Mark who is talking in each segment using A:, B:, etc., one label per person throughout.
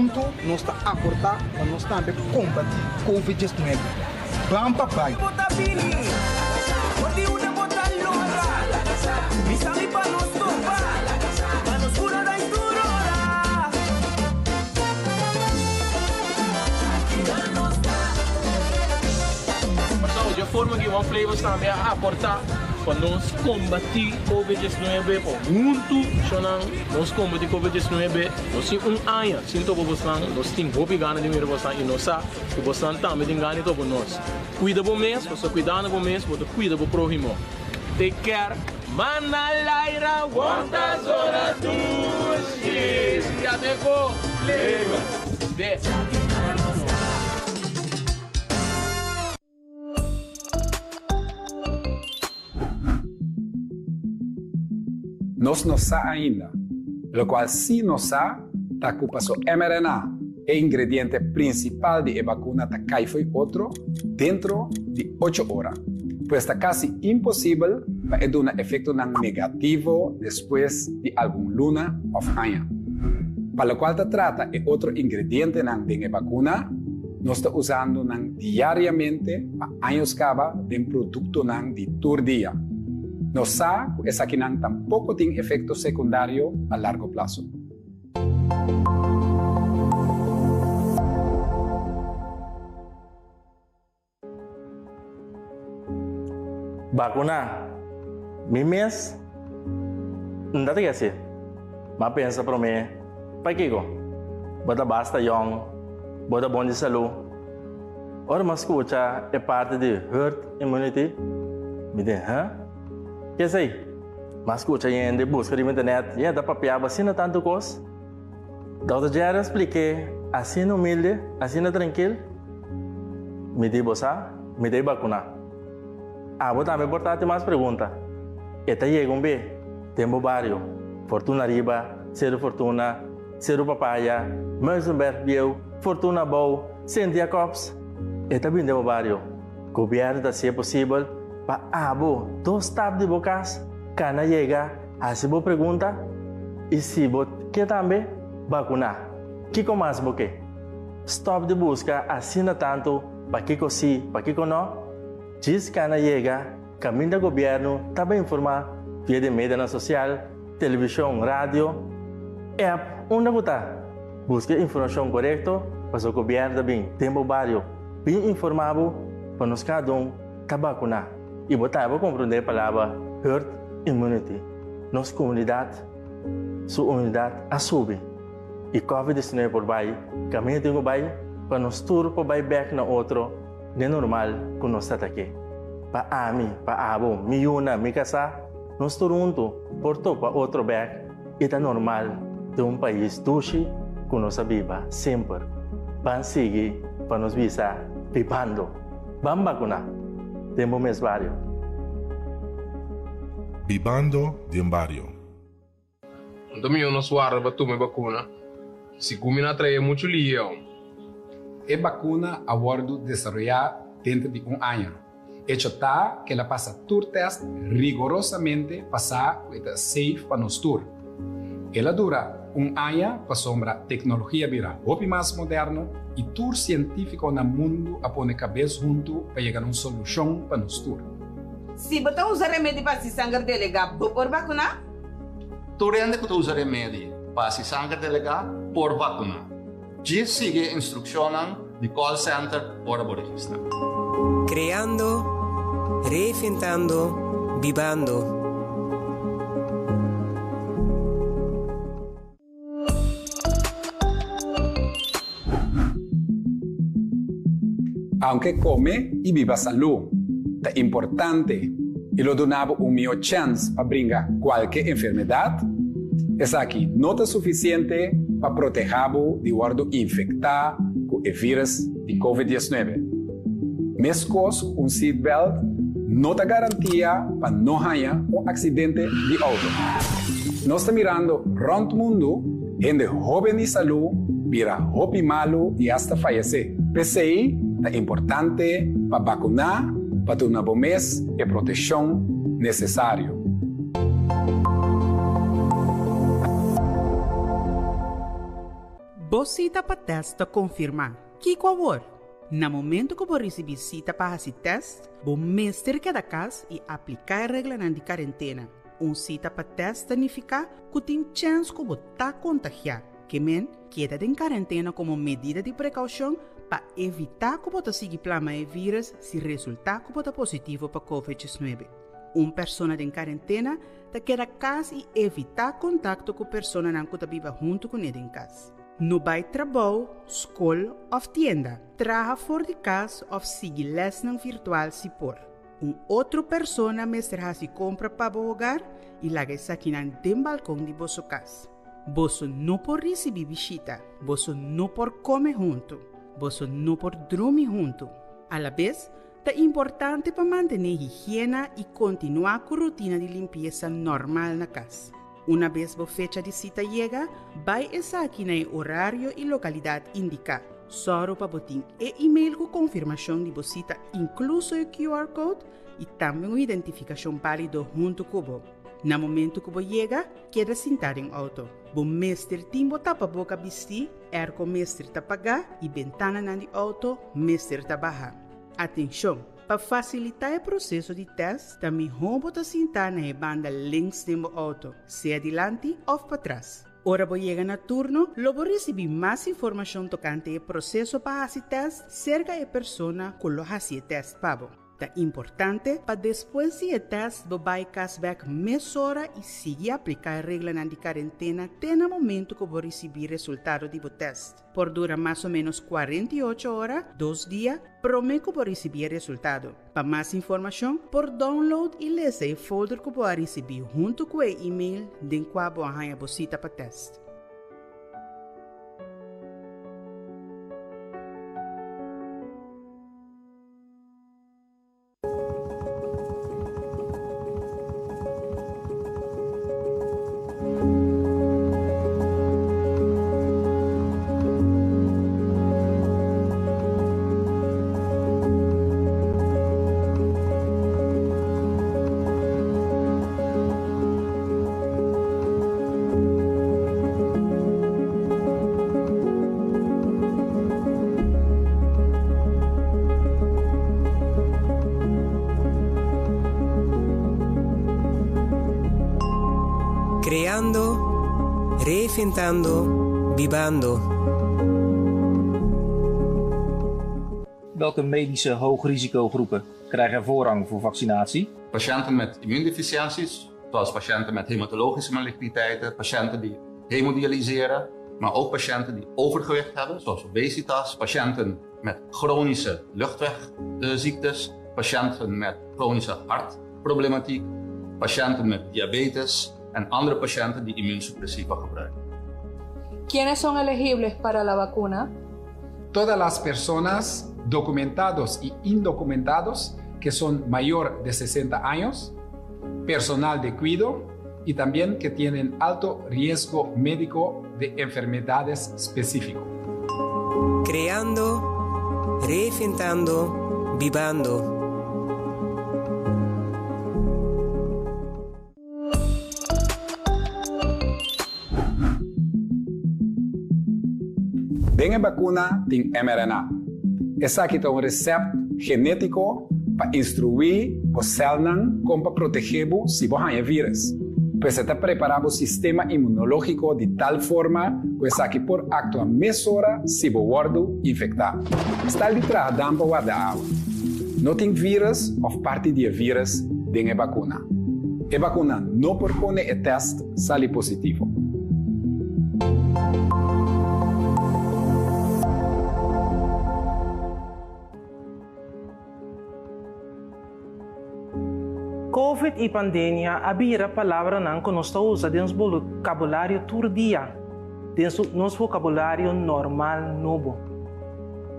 A: Huntu nos ta aportá pa nos tambe kombatí Covid 19. Ban pa bai!
B: Pasó dje forma ki One Flavors tambe a aportá pa nos kombatí Covid 19 pa huntu shonnan nos kombatí Covid 19. Nos tin un aña sin topa bosnan, nos tin hopi gana di mira bosnan i nos sa ku bosnan tambe tin gana di topa nos. Kuida bo mes, pasobra kuidando bo mes bo ta kuida bo próhimo. Take care. Manda laira wanta zona dushi. Ya te ko. De.
C: Nos no sa ainda. Locual sí nos sa ta cu paso mRNA, e ingrediente principal di e vacuna ta cay fo'i otro dentro di ocho ora. Pues ta casi imposibel pa e duna efectonan negativo despues di algun luna of aña. Pa locual ta trata e otro ingredientenan den e vacuna, nos ta usando nan diariamente pa años caba den productonan di tur dia. Nos sa cu esakinan tampoco tin efecto secundario a largo plazo.
D: Bakuná mi mes? N ta tin hasi. M'a pensa promé, Pakiko? Bo ta basta yòn, bo ta bon di salú. Ora m'a skucha e parti di herd immunity, mi di, Hë? Ke esei? M'a skucha hende buska riba internet, i e ta papiaba asina tantu kos. Dòkter Jerry a splik'é asina humilde, asina trankil, Mi di bo sa, mi ta e bakuná. Abo tambe por ta hasi mas pregunta. E ta yega un be den bo bario, Fortuna Riba, Seru Fortuna, Seru Papaya, Muizenberg Bieu, Fortuna Abou, Sint Jacobs. E ta bin den bo bario. Gobièrnu ta hasié posibel pa abo dos stap di bo kas kana yega Hasi bo pregunta i si bo ke tambe, bakuná. Kiko mas bo ke? Stòp di buska asina tantu pakiko si, pakiko nò. Djis kana yega kaminda gobièrnu ta bai informá via di medianan sosial, televishon, radio, app, unda ku ta. Buska e informashon korekto pasobra gobièrnu ta bin den bo bario bin informá bo pa nos kada un ta bakuná. I bo ta bo komprondé e palabra herd immunity. Nos komunidat su unidat a subi i Covid 19 por bai kaminda tin ku bai pa nos tur por bai bek na otro den normal ku nos ta ta ke. Pa ami, pa abo, mi yuna, mi kasá, nos tur huntu por topa otro bek i ta normal den un pais dushi ku nos a biba semper. Ban sigui pa nos bisa bibando. Ban bakuná den bo mes bario.
E: Bibando den bario.
F: Anto mihó nos warda pa tuma e bakuna, sigun mi no a trae muchu lihe aun.
C: E bakuna a wòrdu desaroyá denter di un aña. Echo ta ku el a pasa tur tèst rigorosamente pa sa ku e ta safe pa nos tur. El a dura un aña pasobra teknologia bira hopi mas moderno i tur sientífiko na mundu a pone kabes huntu pa yega na un solushon pa nos tur.
G: Si bo ta usa remedi pa hasi sanger delegá, bo por bakuná?
H: Tur hende ku ta usa remedi pa hasi sanger delegá por bakuná. Djis sigui e instrukshonnan di call center ora bo registrá.
I: Kreando, reinventando, bibando.
C: Aunke kome i biba salú ta importante i lo duna bo un mihó chèns pa bringa kualke enfermedat, esaki no ta sufisiente pa protehá bo di wòrdu infektá ku e vírus di Covid 19. Meskos ku un seatbelt no ta garantia pa no haña un aksidente di outo. Nos ta mirando rònt mundu hende hóben di salú bira hopi malu i asta fayesé. P'esei ta importante pa bakuná pa duna bo mes e proteshon nesesario.
J: Bo. Bo sita pa tèst ta konfirmá. Kiko awor? Na momento ku bo risibí sita pa hasi tèst, bo mester keda kas i apliká e reglanan di karentena. Un sita pa tèst ta nifiká ku tin chèns ku bo ta kontagiá. Ke men, keda den karentena komo medida di prekoushon pa evitá ku bo ta sigui plama e vírùs si resultá ku bo ta positivo pa Covid 19. Un persona den karentena ta keda kas i evitá kontakto ku personanan ku ta biba huntu kuné den kas. No bai trabou, skol òf tienda. Traha for di kas òf sigui lèsnan virtual si por. Un otro persona mester hasi kompra pa bo hogar i laga esakinan den balkon di boso kas. Boso no por risibí bishita. Boso no por kome huntu. Boso no por drumi huntu. Alabes, Ta importante pa mantené higiena i kontinuá ku rutina di limpiesa normal na kas. Una bes bo fecha di sita yega, bai esaki na e orario i lokalidat indiká. Sòru pa bo tin e email ku konfirmashon di bo sita inkluso e QR code i tambe un identifikashon bálido huntu ku bo. Na momentu ku bo yega, keda sintá den outo. Bo mester tin bo tapaboka bistí, airco mester ta pagá i bentananan di outo mester ta bahá. Atenshon! Pa fasilitá e proseso di tèst, ta mihó bo ta sintá na e banda links den bo outo, sea dilanti òf patras. Ora bo yega na turno, lo bo risibí mas informashon tokante e proseso pa hasi tèst serka e persona ku lo hasi e tèst pa bo. Ta importante pa despues di e tèst bo bai kas bèk mesora i sigui apliká e reglanan di karentena te na momentu ku bo risibí resultado di bo tèst. Por dura mas o ménos 48 ora, dos dia, promé ku bo risibí e resultado. Pa mas informashon, por download i lesa e folder ku bo a risibí huntu ku e email den kua bo a haña bo sita pa tèst.
I: Creando, reinventando, bibando.
K: Welke medische hoogrisicogroepen krijgen voorrang voor vaccinatie?
H: Patiënten met immuundeficiënties, zoals patiënten met hematologische maligniteiten, patiënten die hemodialyseren, maar ook patiënten die overgewicht hebben, zoals obesitas, patiënten met chronische luchtwegziektes, patiënten met chronische hartproblematiek, patiënten met diabetes en andere patiënten die immuunsuppressiva gebruiken.
L: ¿Quiénes son elegibles para la vacuna?
C: Todas las personas documentados y indocumentados que son mayor de 60 años, personal de cuido y también que tienen alto riesgo médico de enfermedades específico.
I: Creando, reinventando, bibando.
C: Den e bakuna tin mRNA. Esaki ta un resèpt genétiko pa instruí bo sèlnan kon pa protegé bo si bo haña e vírùs. Pues e ta prepará bo sistema inmunológiko di tal forma ku esaki por aktua mesora si bo wòrdu infektá. Stal di traha dam pa warda awa. No tin vírùs òf parti di e vírùs den e bakuna. E bakuna no por pone e tèst sali positivo.
M: Covid i pandemia a bira palabranan ku nos ta usa den nos bokabulario tur dia, den nos vokabulario normal nobo.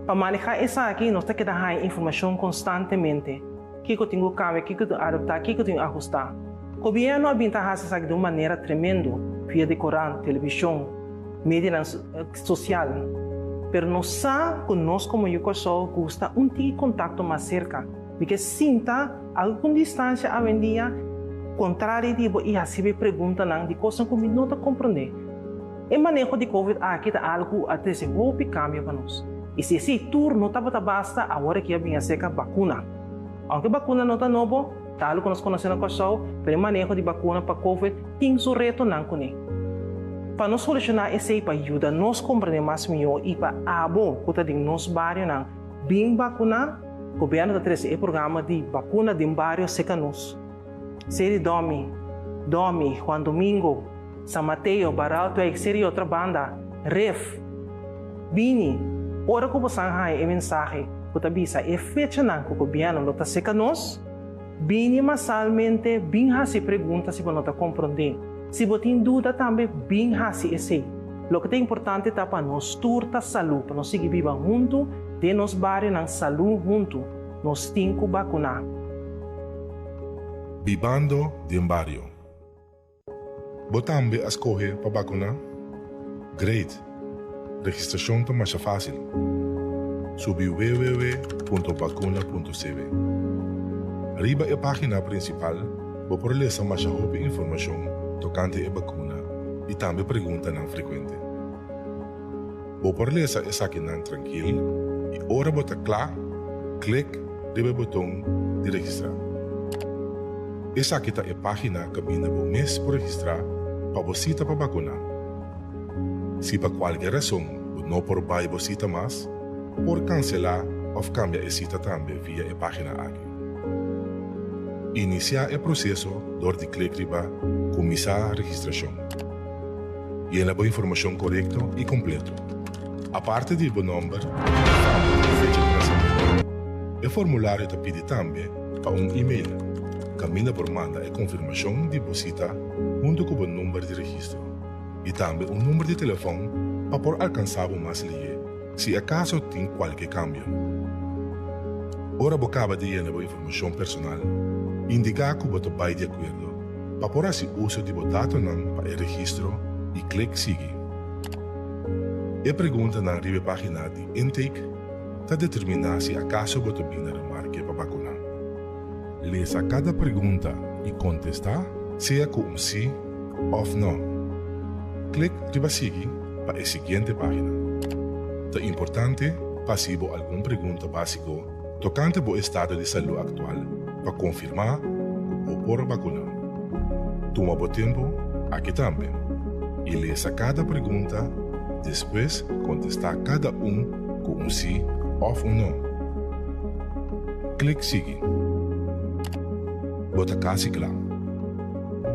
M: Pa manehá esaki nos ta keda haña informashon konstantemente. Kiko tin ku kambia, kiko tin adaptá, kiko tin ahustá. Gobièrnu a bin ta hasi esaki di un manera tremendo via di korant, televishon, medianan sosial. Pero nos sa ku nos komo yu Kòrsou gusta un tiki kontakto mas serka. Mi ke sinta algun distansia awendia kontrali di bo i hasi bo e preguntanan di kosnan ku mi no ta komprondé. E maneho di Covid aki ta algu ku a trese hopi kambio pa nos. I si esei tur no tabata basta, awor aki a bin aserka bakuna. Ounke bakuna no ta nobo, ta algu ku nos konosé na Kòrsou, pero e maneho di bakuna pa Covid tin su retonan kuné. Pa nos solushoná esei, pa yuda nos komprendé mas mihó i pa abo ku ta den nos barionan bin bakuná, gobièrnu ta trese e programa di Bakuna den Bario serka nos. Seri Domi, Domi, Juan Domingo, San Mateo, Baraltwijk, Seri Otrabanda, Ref. Bini, ora ku bosan haña e mensahe ku ta bisa e fechanan ku gobièrnu lo ta seka nos, bini masalmente bin hasi pregunta si bo no ta komprondé. Si bo tin duda tambe bin hasi esei. Loke ta importante ta pa nos tur ta salú, pa nos sigui biba huntu den nos barionan salú huntu. Nos tin ku bakuná.
E: Bibando den bario. Bo tambe a skohe pa bakuná? Great! Registrashon ta masha fásil. Subi www.bakuna.cw. Riba e página prinsipal bo por lesa masha hopi informashon tokante e bakuna i tambe preguntanan frekuente. Bo por lesa esakinan trankil i ora bo ta kla, klik riba e boton di registrá. Esaki ta e página kaminda bo mes por registrá pa bo sita pa bakuná. Si pa kualke rason bo no por bai bo sita mas, por kanselá òf kambia e sita tambe via e página aki. Inisiá e proseso dor di klik riba Kuminsá registrashon. Yena bo informashon korekto i kompleto. Aparte di bo nòmber, fama i fecha di nasementu, e formulario ta pidi tambe pa un e-mail kaminda por manda e konfirmashon di bo sita huntu ku bo number di registro i tambe un number di telefòn pa por alkansá bo mas lihé si akaso tin kualke kambio. Ora bo kaba di yena bo informashon personal, indiká ku bo ta bai di akuerdo Pa por hasi uso di bo datonan pa e registro i klik Sigui. E preguntanan riba e pagina di intake ta determiná si akaso bo ta bin na remarke pa bakuná. Lesa kada pregunta i kontestá sea ku un sí òf nò. Klik riba Sigui pa e siguiente pagina. Ta importante pa hasi bo algun pregunta básiko tokante bo estado di salú aktual pa konfirmá ku bo por bakuná. Tuma bo tempu aki tambe i lesa kada pregunta, despues kontestá kada un ku un sí òf un nò. Klik Sigui. Bo ta kasi kla.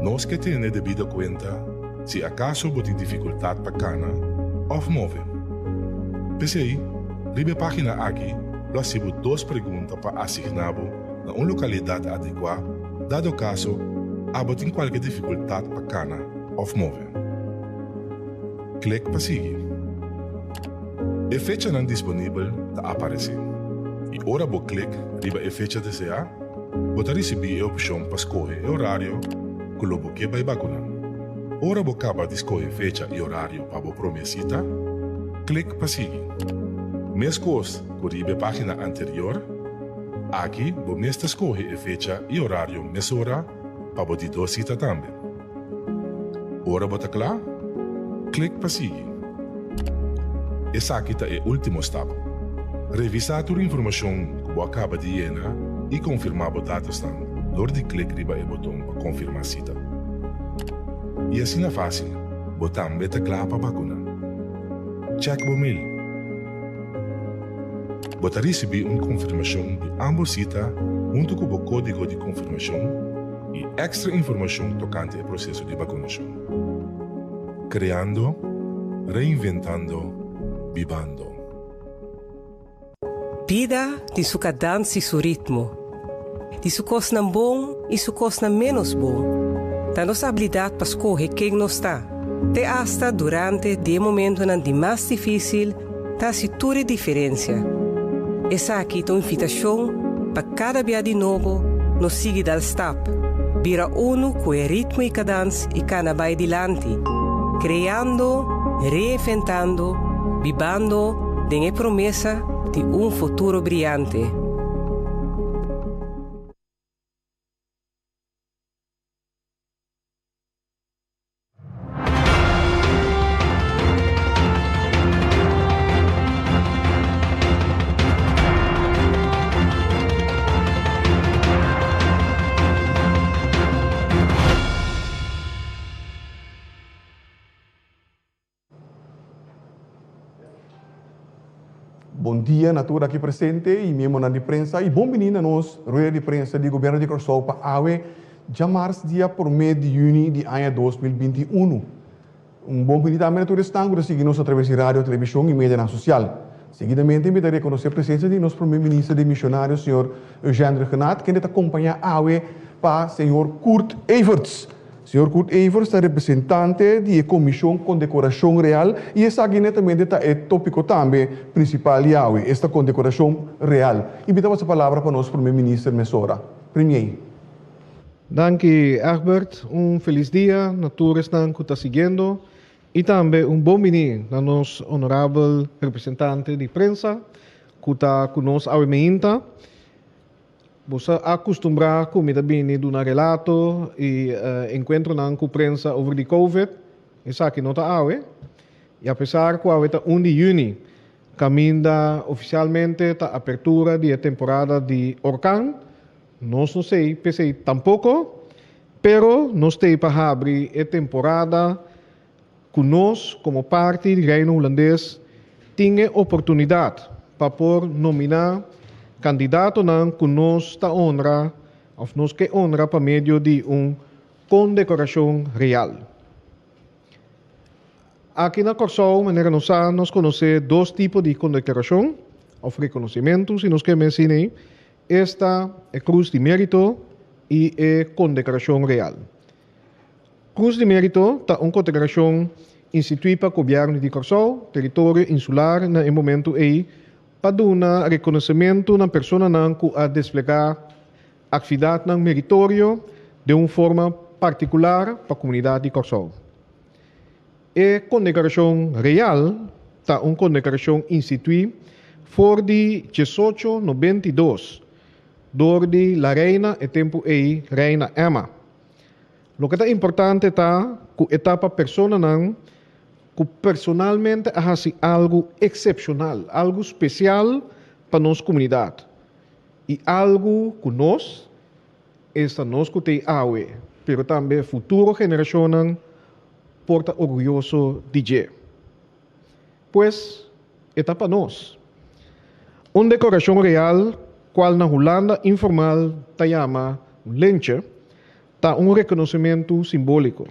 E: Nos ke tene debido kuenta si akaso bo tin difikultat pa kana òf move. P'esei, riba e página aki lo hasi bo dos pregunta pa asigná bo na un lokalidat adekuá dado kaso abo tin kualke difikultat pa kana òf move. Klik pa sigui. E fechanan disponibel ta aparesé i ora bo klik riba e fecha deseá, bo ta risibí e opshon pa skohe e orario ku lo bo ke bai bakuná. Ora bo kaba di skohe fecha i orario pa bo promé sita, klik pa sigui. Meskos ku riba e página anterior, aki bo mes ta skohe e fecha i orario mesora pa bo di dos sita tambe. Ora bo ta kla, klik pa sigui. Esaki ta e último stap. Revisá tur informashon ku bo a kaba di yena i konfirmá bo datosnan dor di klik riba e boton pa konfirmá sita. I asina fásil, bo tambe ta kla pa bakuná. Chèk bo mail. Bo ta risibí un konfirmashon di ámbos sita huntu ku bo kódigo di konfirmashon i èkstra informashon tokante e proseso di bakunashon. Kreando, reinventando, bibando.
I: Bida tin su kadans i su ritmo, di su kosnan bon i su kosnan ménos bon. Ta nos abilidat pa skohe ken nos ta, te asta durante di e momentonan di mas difísil ta hasi tur e diferensia. Esaki ta un invitashon pa kada bia di nobo nos sigui dal stap, bira unu ku e ritmo i kadans i kana bai dilanti, kreando, reinventando, bibando den e promesa di un futuro briante.
N: Bon dia na tur aki presente i miembronan di prensa i bon bini na nos rueda di prensa di Gobierno di Kòrsou pa awe djamars dia promé di yüni di aña 2021. Un bon bini tambe na tur esnan ku ta sigui nos atraves di radio, televishon i medianan sosial. Seguidamente mi ta rekonosé presensia di nos Promé Minister demisionario señor Eugène Rhuggenaath kende ta kompañá awe pa señor Kurt Everts. Señor Kurt Everts ta representante di e Komishon Kondekorashon Real i esaki netamente ta e tópiko tambe prinsipal di awe, esta kondekorashon real. I mi ta pasa palabra pa nos Promé Minister mesora. Premier.
O: Danki Egbert, un felis dia na tur esnan ku ta siguiendo i tambe un bon bini na nos honorabel representante di prensa ku ta ku nos awe meinta. Bo sa a kustumbrá ku mi ta bini duna relato i enkuentronan ku prensa over di Covid, esaki no ta awe. I apesar ku awe ta un di yüni, kaminda ofisialmente ta apertura di e temporada di orkan, nos no sei p'esei tampoko, pero nos t'ei pa habri e temporada ku nos komo parti di Reino Hulandes tin e oportunidat pa por nominá kandidatonan ku nos ta honra òf nos ke honra pa medio di un kondekorashon real. Aki na Kòrsou, manera nos sa, nos konosé dos tipo di kondekorashon òf rekonosimentu, si nos ke mensiona ei, esta e Krus di Mérito i e Kondekorashon Real. Krus di Mérito ta un kondekorashon instituí pa Gobièrnu di Kòrsou, teritorio insular na e momentu ei, pa duna rekonosementu na personanan ku a desplegá aktividatnan meritorio den un forma partikular pa komunidat di Kòrsou. E kondekorashon real ta un kondekorashon instituí for di diesocho 92 dor di La Reina e tempu ei Reina Emma. Loke ta importante ta ku e ta pa personanan ku personalmente a hasi algu eksepshonal, algu spesial pa nos komunidat i algu ku nos, esta nos ku t'ei awe, pero tambe futuro generashonnan por ta orguyoso di dje. Pues, e ta pa nos. Un dekorashon real, kual na Hulanda informal ta yama un lentje, ta un rekonosementu simbóliko.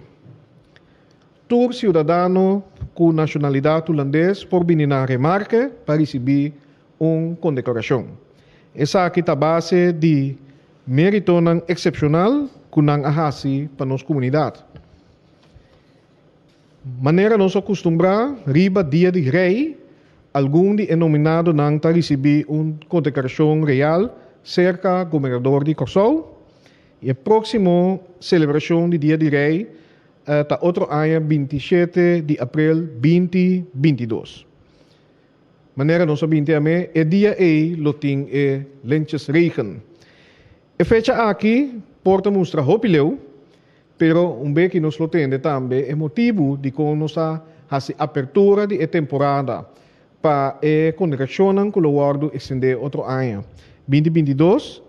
O: Tur siudadano ku nashonalidat hulandes por bini na remarke pa risibí un kondekorashon. Esaki ta base di méritonan eksepshonal ku nan a hasi pa nos komunidat. Manera nos a kustumbrá, riba Dia di Rei, algun di e nominadonan ta risibí un kondekorashon real serka Gobernador di Kòrsou. I e próksimo selebrashon di Dia di Rei ta otro aña 27 di aprel 2022. Manera nos a binti amé, e dia ei lo tin e lentjesregen. E fecha aki por ta mustra hopi leu, pero un be ki nos lo tende tambe e motibu dikon nos a hasi apertura di e temporada pa e kongregashonnan ku lo wòrdu ekstendé otro aña, 2022,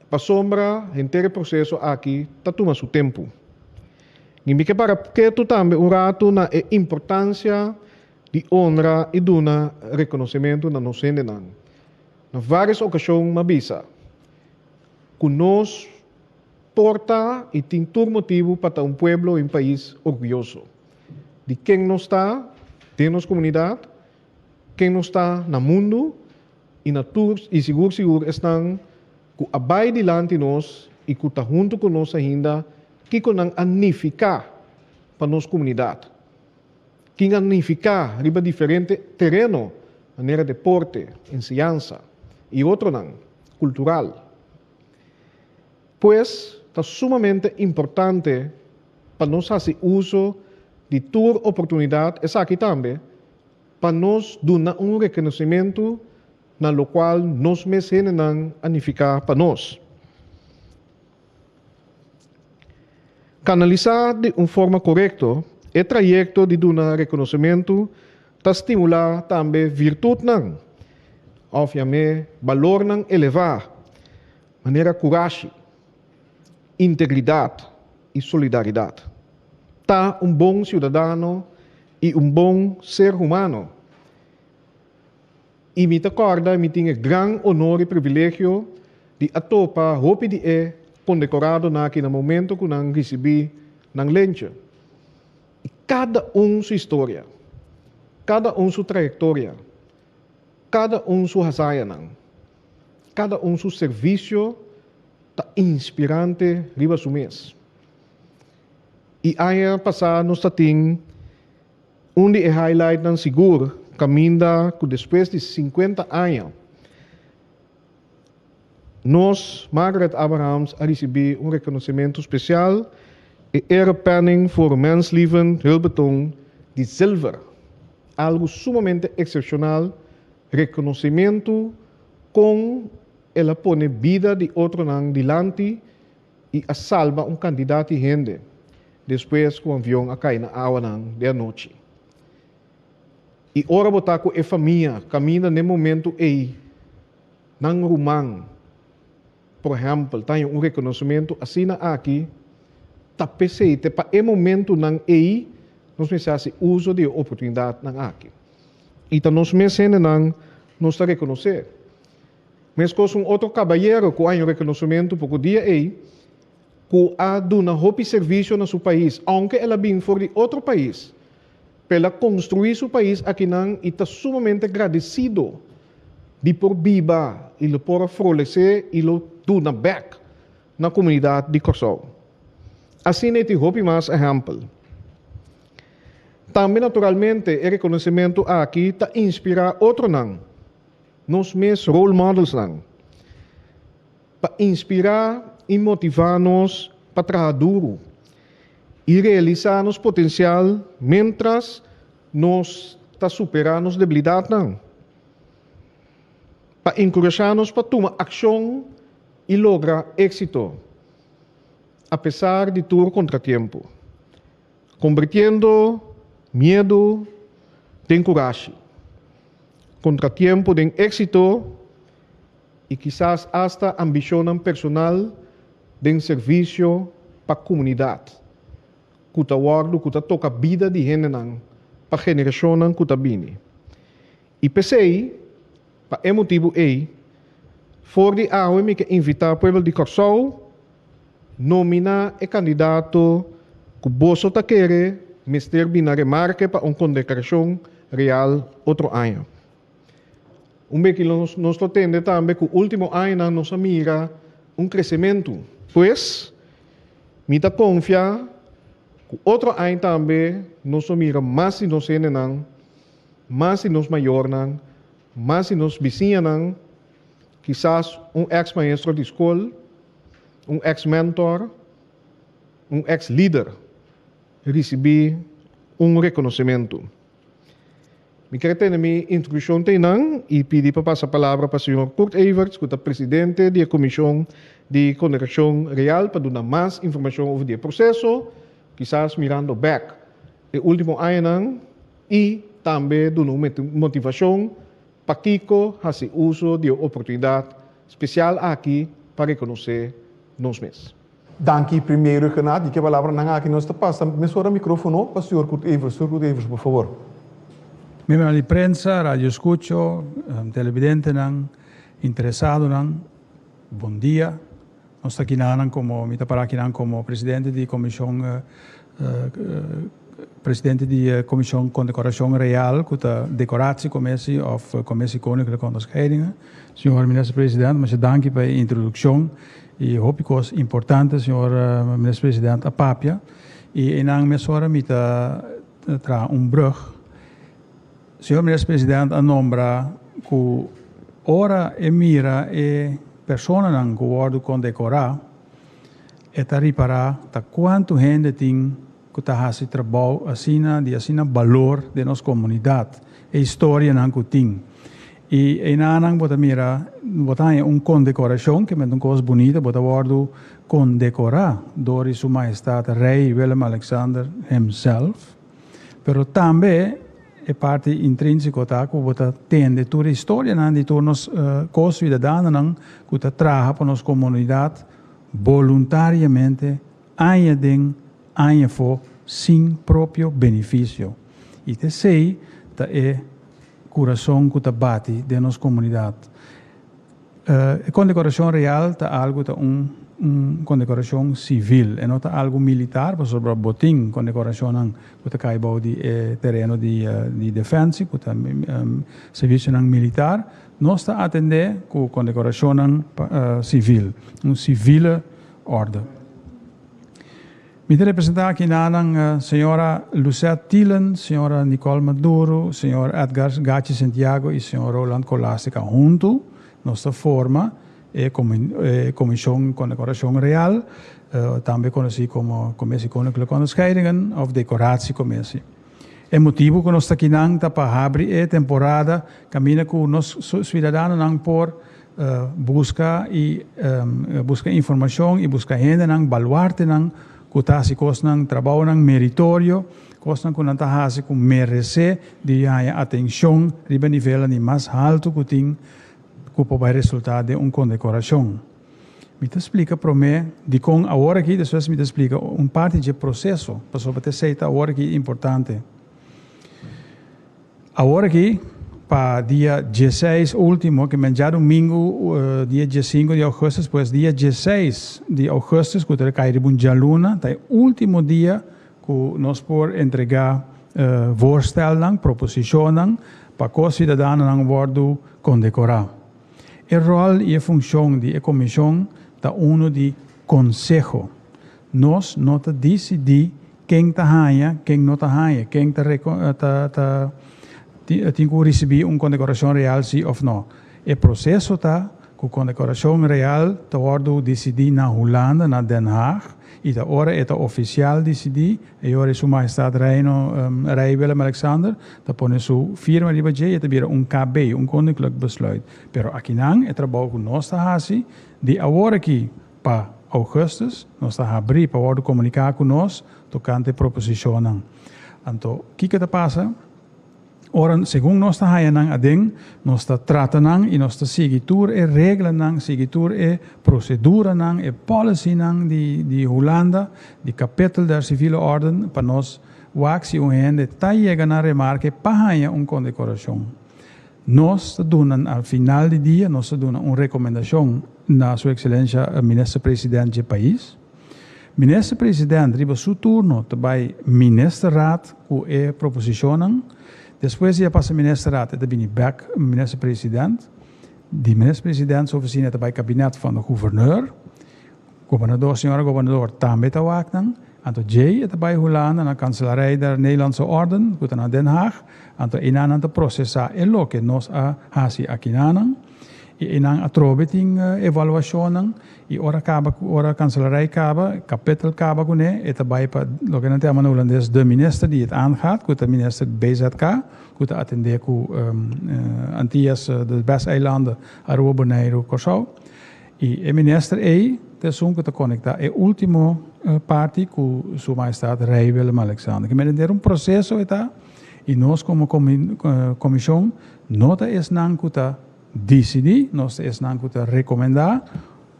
O: pasobra henter e proseso aki ta tuma su tempu. Mi ke para ketu tambe un ratu na e importansia di honra i duna rekonosementu na nos hendenan. Na vários okashon m'a bisa ku nos por ta i tin tur motibu pa ta un pueblo i un pais orguyoso di ken nos ta den nos komunidat, ken nos ta na mundu i na tur i sigur sigur esnan ku a bai dilanti nos i ku ta huntu ku nos ainda kiko nan a nifiká pa nos komunidat. Kin a nifiká riba diferente tereno manera deporte, enseñansa i otronan, kultural. Pues ta sumamente importante pa nos hasi uso di tur oportunidat, esaki tambe, pa nos duna un rekonosimentu na lokual nos mes hendenan a nifiká pa nos. Kanalisá di un forma korekto e trayekto di duna rekonosementu ta stimulá tambe virtutnan, òf yam'é balornan elevá, manera kurashi, integridat i solidaridat. Ta un bon siudadano i un bon ser humano. I mi ta kòrda mi tin e gran onor i privilegio di a topa hopi di e kondekoradonan aki na momento ku nan risibí nan lentje. I kada un su historia, kada un su trayektoria, kada un su hazañanan, kada un su servisio ta inspirante riba su mes. I aña pasá nos ta tin Un di e highlightnan sigur kaminda ku despues di sinkuenta aña nos Margaret Abrahams a risibí un rekonosementu spesial, e Erepenning voor Menslievend Hulpbetoon di zilver. Algu sumamente eksepshonal, rekonosementu kon el a pone bida di otronan dilanti i a salba un kantidat di hende despues ku avion a kai na awanan den anochi. I ora bo ta ku e famia kaminda n'e momentu ei, nan ruman, por ehèmpel, ta haña un rekonosementu asina aki, ta p'esei te pa e momentunan ei nos mester hasi uso di e oportunidatnan aki. I ta nos mes hendenan nos ta rekonosé. Meskos un otro kabayero ku a haña un rekonosementu poko dia ei, ku a duna hopi servisio na su pais, ounke el a bin for di otro pais, pero el a konstruí su pais akinan i ta sumamente gradesido di por biba i lo por a frolesé i lo duna bèk na komunidat di Kòrsou. Asina e tin hopi mas ehèmpel. Tambe naturalmente e rekonosementu aki ta inspirá otronan. Nos mes role modelsnan pa inspirá i motivá nos pa traha duru i realisá nos potensial miéntras nos ta superá nos debilidatnan, pa enkurashá nos pa tuma akshon i logra éksito apesar di tur kontratiempo, kombertiendo miedu den kurashi. Kontratiempo den éksito i kisas asta ambishonnan personal den servisio pa komunidat ku ta wòrdu ku ta toka bida di hendenan pa generashonnan ku ta bini. I p'esei, pa e motibu ei, for di awe mi ke invitá pueblo di Kòrsou nominá e kandidato ku boso ta kere mester bini na remarke pa un kondekorashon real otro aña. Un beki nos lo tende tambe ku último añanan nos a mira un kresementu. Pues, mi ta konfia ku otro aña tambe nos lo mira mas di nos hendenan, mas di nos mayornan, mas di nos bisiñanan, kisas un eks maestro di skol, un eks mentor, un eks lider risibí un rekonosementu. Mi ker tene mi instrukshon te einan i pidi pa pasa palabra pa señor Kurt Everts ku ta presidente di e komishon di Kondekorashon Real pa duna mas informashon over di e proseso, kisas mirando bèk e último añanan i tambe duna un motivashon pakiko hasi uso di e oportunidat spesial aki pa rekonosé nos mes.
N: Danki Premier Rhuggenaath. Di ke palabranan aki nos ta pasa mesora microfono pa señor Kurt Evers. Señor Kurt Evers, por favor.
P: Miembronan di prensa, radio escucho, televidentenan, interesadonan, bon dia. Nos ta kinanan como, mi ta para akinan como presidente di comision presidente di comision Condecoracion Real cu ta decoratie commissie of commissie Koninklijke Onderscheidingen. Señor Minister President, masha danki pa e introduccion. Y hopi cos importante señor Minister President a papia y eynan mesora mi ta traha un brug. Señor Minister President a nombra cu ora e mira e personanan cu wordo condecora e ta ripara ta cuanto hende tin cu ta haci trabou asina di asina balor den nos comunidad, e historianan cu tin. Y einanan bo ta mira, bo ta haña un condecoracion, ke mester un cos bunita, bo ta wordo condecora door di Su Majestad Rey Willem Alexander himself. Pero tambe e parti intrinsico ta cu bo ta tende tur e historianan di tur nos co-ciudadanonan cu ta traha pa nos comunidad boluntariamente Aña den, aña afó, sin propio benefisio. I t'esei ta e kurason ku ta bati den nos komunidat. E kondekorashon real ta algu ta un un kondekorashon sivil, e no ta algu militar pasobra bo tin kondekorashonnan ku ta kai bou di e tereno di di defensie ku ta servisionan militar. Nos ta atendé ku kondekorashonnan sivil, un sivile orde. Mi ta representá aki nanan señora Lucette Thielen, señora Nicole Maduro, señor Edgar Gachi Santiago i señor Roland Colastica. Huntu nos ta forma e Komishon Kondekorashon Real, tambe konosí komo Commissie Koninklijke Onderscheidingen òf Decoratiecommissie. E motibu ku nos ta akinan ta pa habri e temporada kaminda ku nos suidadanonan por Buska i buska informashon i buska hendenan, baluartenan ku ta hasi kosnan, trabounan meritorio, kosnan ku nan ta hasi ku meresé di haña atenshon riba e nivelnan di mas haltu ku tin ku por bai resultá den un kondekorashon. Mi ta splika promé dikon awor aki, despues mi ta splika un parti dje proseso, pasobra ta esei ta awor aki importante. Awor aki, pa dia dieseis ultimo, ke men djadumingu dia diesinku di augustus, pues dia dieseis di augustus ku ta kai riba un djaluna, ta e ultimo dia ku nos por entregá voorstelnan, proposishonnan, pa ku siudadanonan wòrdu kondekorá. E ròl i e funshon di e komishon ta unu di konseho. Nos no ta disidí Ken ta haña, ken no ta haña, ken ta ta ta tin ku risibí un kondekorashon real si òf no. E proseso ta ku kondekorashon real ta wòrdu disidí na Hulanda, na Den Haag, i ta ora e ta ofisial disidí, e ora Su Mahestat Reino Rei Willem-Alexander ta pone su firma riba dje i e ta bira un KB, un Koninklijk Besluit. Pero akinan e trabou ku nos ta hasi di awor aki Pa Augustus, nos ta habrí pa wòrdu komuniká ku nos tokante proposishonnan. Anto, kiko ta pasa? Ora, segun nos ta haña nan aden, nos ta trata nan i nos ta sigui tur e reglanan, sigui tur e proseduranan, e policynan di di Hulanda, di Kapitel der Civiele Orden, pa nos wak si un hende ta yega na remarke pa haña un kondekorashon. Nos ta duna al final di dia nos ta duna un rekomendashon na Su Ekselensha Minister President dje pais. Minister President riba su turno ta bai Ministerraad ku e proposishonnan. Despues di a pasa Ministerraad e ta bini bek Minister President. Di Minister President su ofisina e ta bai Kabinet van de Gouverneur. Gobernador, señora gobernador tambe ta wak nan. Anto djei e ta bai Hulanda na Kanselarij der Nederlandse Orden ku ta na Den Haag. Anto einan nan ta prosesá e loke nos a hasi akinanan. I einan atrobe tin evaluashonnan. I ora kaba ku ora Kanselarij kaba, kapitel kaba kuné, e ta bai pa loke nan ta yama na hulandes de minister die het aangaat, ku ta minister BZK, ku ta atendé ku Antillas, de BES-eilanden, Aruba, Boneiru, Kòrsou. I e minister ei ta esun ku ta konektá e último parti ku Su Mahestat Rei Willem-Alexander. Ke mester un proseso e ta i nos komo komishon no ta esnan ku ta disidí, nos ta esnan ku ta rekomendá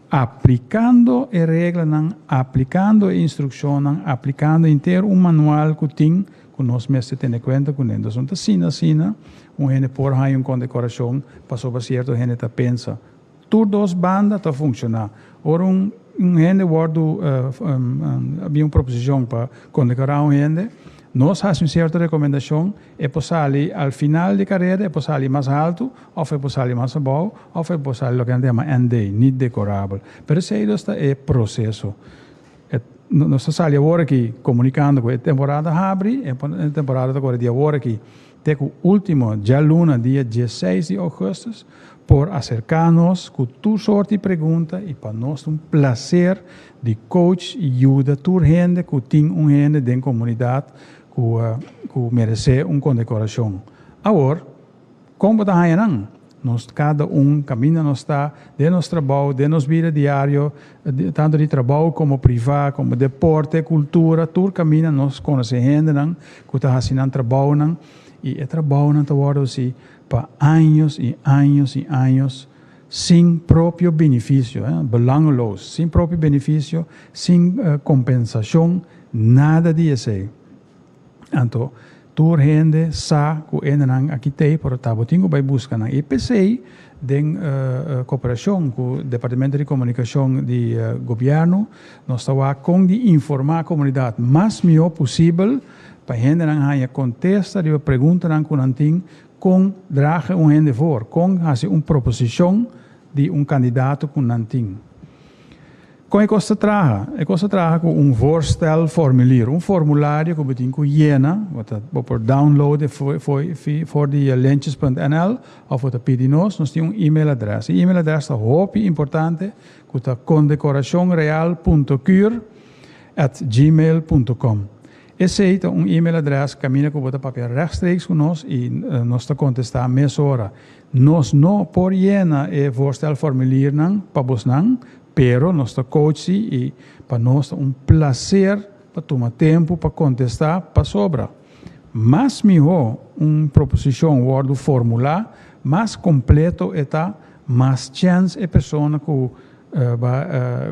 P: aplikando e reglanan, aplikando e instrukshonnan, aplikando henter un manual ku tin ku nos mester tene kuenta kuné. Entonces no ta asina asina un hende por haña un kondekorashon pasobra sierto hende ta pensa. Tur dos banda ta funciona. Ora un un hende wordo habia un proposicion pa condecora un hende, nos haci un cierto recomendacion, e por sali al final di carera, e por sali mas halto of e por sali mas abao of e por sali loke nan ta yama ND, niet decorabel. Pero esey dos ta e proceso. E nos ta sali awor aki comunicando cu e temporada habri, e temporada ta core di awor aki te cu ultimo djaluna dia dieseis di augustus. Por aserká nos ku tur sort di pregunta i pa nos ta un plaser di coach i yuda tur hende ku tin un hende den komunidat ku ku meresé un kondekorashon. Awor, kon bo ta haña nan? Nos kada un kaminda nos ta den nos trabou, den nos bida diario, tantu di trabou komo privá, komo deporte, kultura, tur kaminda nos konosé hendenan ku ta hasi nan trabounan i e trabounan ta wòrdu hasi Pa años y años y años sin propio beneficio, belangeloos, sin propio beneficio, sin compensacion, nada di esey. Anto, Tur hende sa ku hendenan aki t'ei, pero ta bo tin ku bai buska nan. I p'esei den koperashon ku Departamento di Komunikashon di Gobièrnu nos ta wak kon di informá komunidat mas mihó posibel pa hendenan haña kontesta riba preguntanan ku nan tin kon draga un hende voor, kon hasi un proposishon di un kandidato ku nan tin. Kon e kos ta traha? E kos ta traha ku un voorstelformulier, un formulario ku bo tin ku yena, bo ta bo por download e for di lentjes.nl òf bo ta pidi nos, nos tin un e-mailadrès. E e-mailadrès ta hopi importante ku ta condecoracionreal.cur at gmail punto com. Esei ta un e-mailadrès kaminda ku bo ta papia rechtstreeks ku nos i nos ta kontestá mesora. Nos no por yena e voorstelformuliernan pa bosnan, pero nos ta coach si i pa nos ta un placer pa tuma tempu pa kontestá pasobra mas mihó un proposishon wòrdu formulá, mas kompleto e ta, mas chèns e persona ku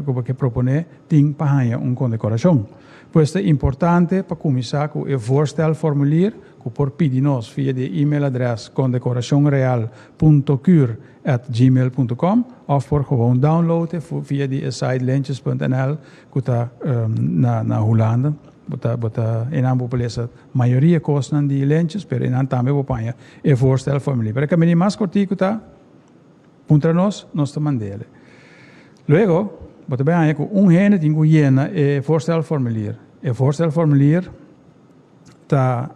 P: ku bo ke proponé tin pa haña un kondekorashon. Pues ta importante pa kuminsá ku e voorstelformulier ku por pidi nos via di e e-mailadrès kondekorashonreal punto cur at gmail punto com òf por gewoon download e via di e site lentjes punt nl ku ta na na Hulanda. Bo ta bo ta einan bo por lesa mayoria kosnan di lentjes pero einan tambe bo por haña e voorstelformulier. Pero e kaminda mas kortiku ta. Puntra nos, nos ta mand'el. Luego, bo ta bay haña ku un hende tin ku yena e voorstelformulier. E voorstelformulier ta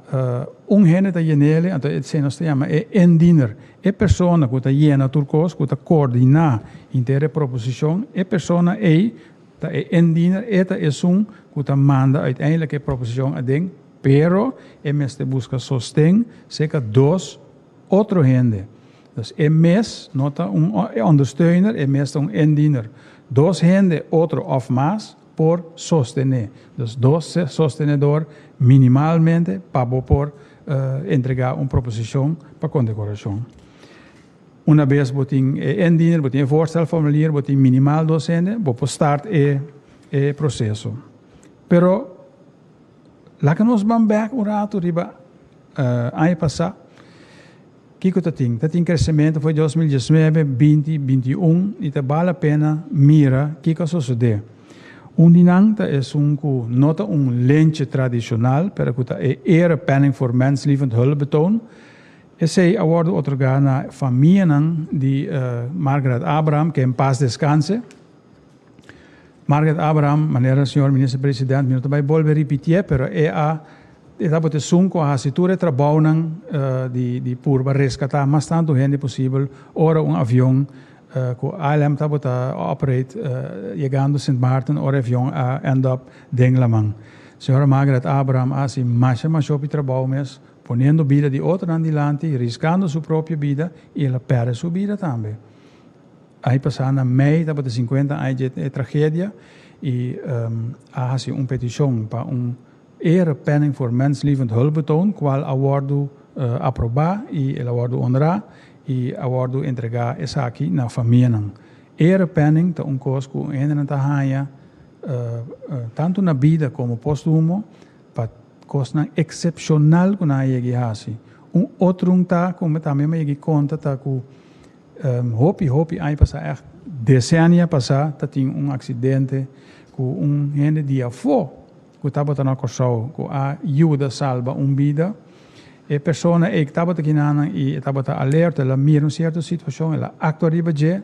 P: un hende ta yen'el, anto esei nos ta yama e indiener. E persona ku ta yena tur kos, ku ta koordiná henter e proposishon, e persona ei ta e indiener, e ta esun ku ta manda uiteindelijk e proposishon aden, pero e mester buska sosten serka dos otro hende. Dus e mes no ta un ondersteuner, e mes ta un indiener. Dos hende otro of mas por sostené. Dus dos sostenedor minimalmente pa bo por entregá un proposishon pa kondekorashon. Una bes bo tin e indiener, bo tin e voorstelformulier, bo tin minimal dos hende, bo por start e e proseso. Pero laga nos ban bèk un ratu riba aña pasá. Kiko ta tin? Ta tin kresementu for di 2019, 20, 21 i ta bal la pena mira kiko a sosodé. Un di nan ta esun ku no ta un lentje tradishonal, pero ku ta e Erepenning voor Menslievend Hulpbetoon. Esei a wòrdu otorgá na famianan di Margaret Abraham, ke en pas deskanse. Margaret Abraham, manera señor Minister President, mi no ta bai bolbe ripitié, pero e a e tabata esun ku a hasi tur e trabounan di di purba reskatá mas tantu hende posibel ora un avion ku ALM tabata operate yegando Sint Maarten ora e avion a end up den laman. Señora Margaret Abraham a hasi masha masha hopi trabou mes, poniendo bida di otronan dilanti, riskando su propio bida i el a pèrdè su bida tambe. Aña pasá na mei tabata 50 aña dje e tragedia i a hasi un petishon pa un erepenning voor menslievend hulpbetoon kual a wòrdu aprobá i el a wòrdu honrá i a wòrdu entregá esaki na famianan. Erepenning ta un kos ku hendenan ta haña tantu na bida komo posthumo pa kosnan eksepshonal ku nan a yega i hasi. Un otrun ta ku tambe mi a yega i konta ta ku Hopi hopi aña pasá, ègt desenia pasá, ta tin un aksidente ku un hende di afó ku tabata na Kòrsou ku a yuda salba un bida. E persona ei tabata kinanan i e tabata alerta, el a mira un sierto situashon, el a aktua riba dje,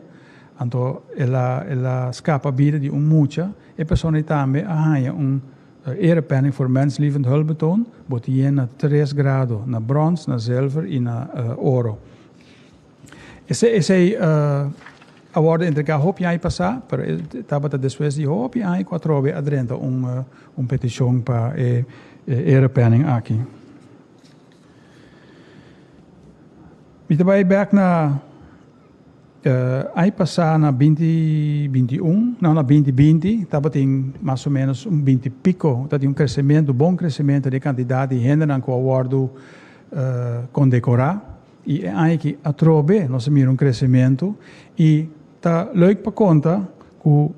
P: anto el a el a skapa bida di un mucha. E persona ei tambe a haña un erepenning voor menslievend hulpbetoon, bo tin yen na tres grado, na brons, na zilver i na oro. Esei esei a wòrdu entregá hopi aña pasá, pero e tabata despues di hopi aña ku atrobe a drenta un un petishon pa e erepenning aki. Mi ta bai bèk na aña pasá na binti 21, no na 2020 tabatin mas o ménos un binti piko, tabatin un kresementu, bon kresementu di e kantidat di hendenan ku a wòrdu kondekorá. I e aña aki atrobe nos a mira un kresementu i ta leuk pa konta ku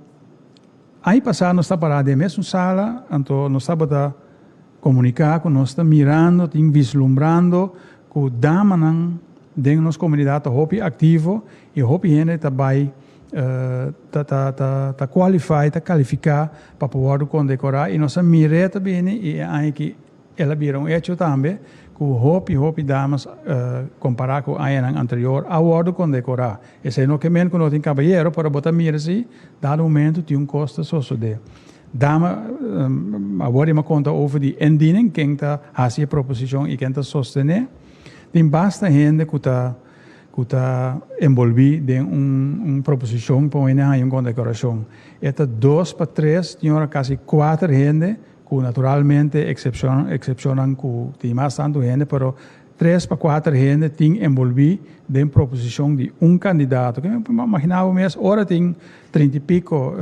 P: aña pasá nos ta pará den e mesun sala anto nos tabata komuniká ku nos ta mirando, tin vislumbrando ku damanan den nos komunidat ta hopi aktivo i hopi hende ta bai ta ta ta ta qualify, ta kalifiká pa por wòrdu kondekorá i nos a mir'é ta bini i e aña aki el a bira un echo tambe ku hopi hopi damas kompará ku añanan anterior a wòrdu kondekorá. Esei no ke men ku no tin kabayero pero bo ta mira si dado momento tin un kos ta sosodé. Dama awor mi a konta over di indiening ken ta hasi e proposishon i ken ta sostené. Tin basta hende ku ta ku ta enbolbí den un un proposishon pa un hende haña un kondekorashon. E ta dos pa tres, tin ora kasi kuater hende ku naturalmente eksepshon eksepshonnan ku tin mas tantu hende pero tres pa kuater hende tin enbolbí den proposishon di un kandidato. Ke mi imaginá bo mes ora tin trinta i piko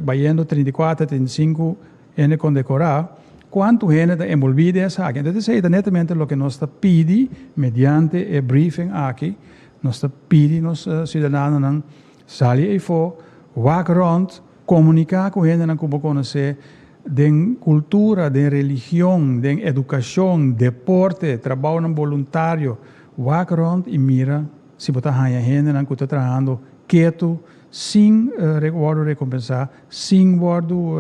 P: bayendo 34, 35 hende kondekorá, kuantu hende ta enbolbí den esaki? Entonces esei ta netamente loke nos ta pidi mediante e briefing aki, nos ta pidi nos siudadanonan sali eifó, wak rònt, Komuniká ku hendenan ku bo konosé den kultura, den religion, den edukashon, deporte, trabounan boluntario. Wak rònt i mira si bo ta haña hendenan ku ta trahando ketu sin wòrdu rekompensá, sin wòrdu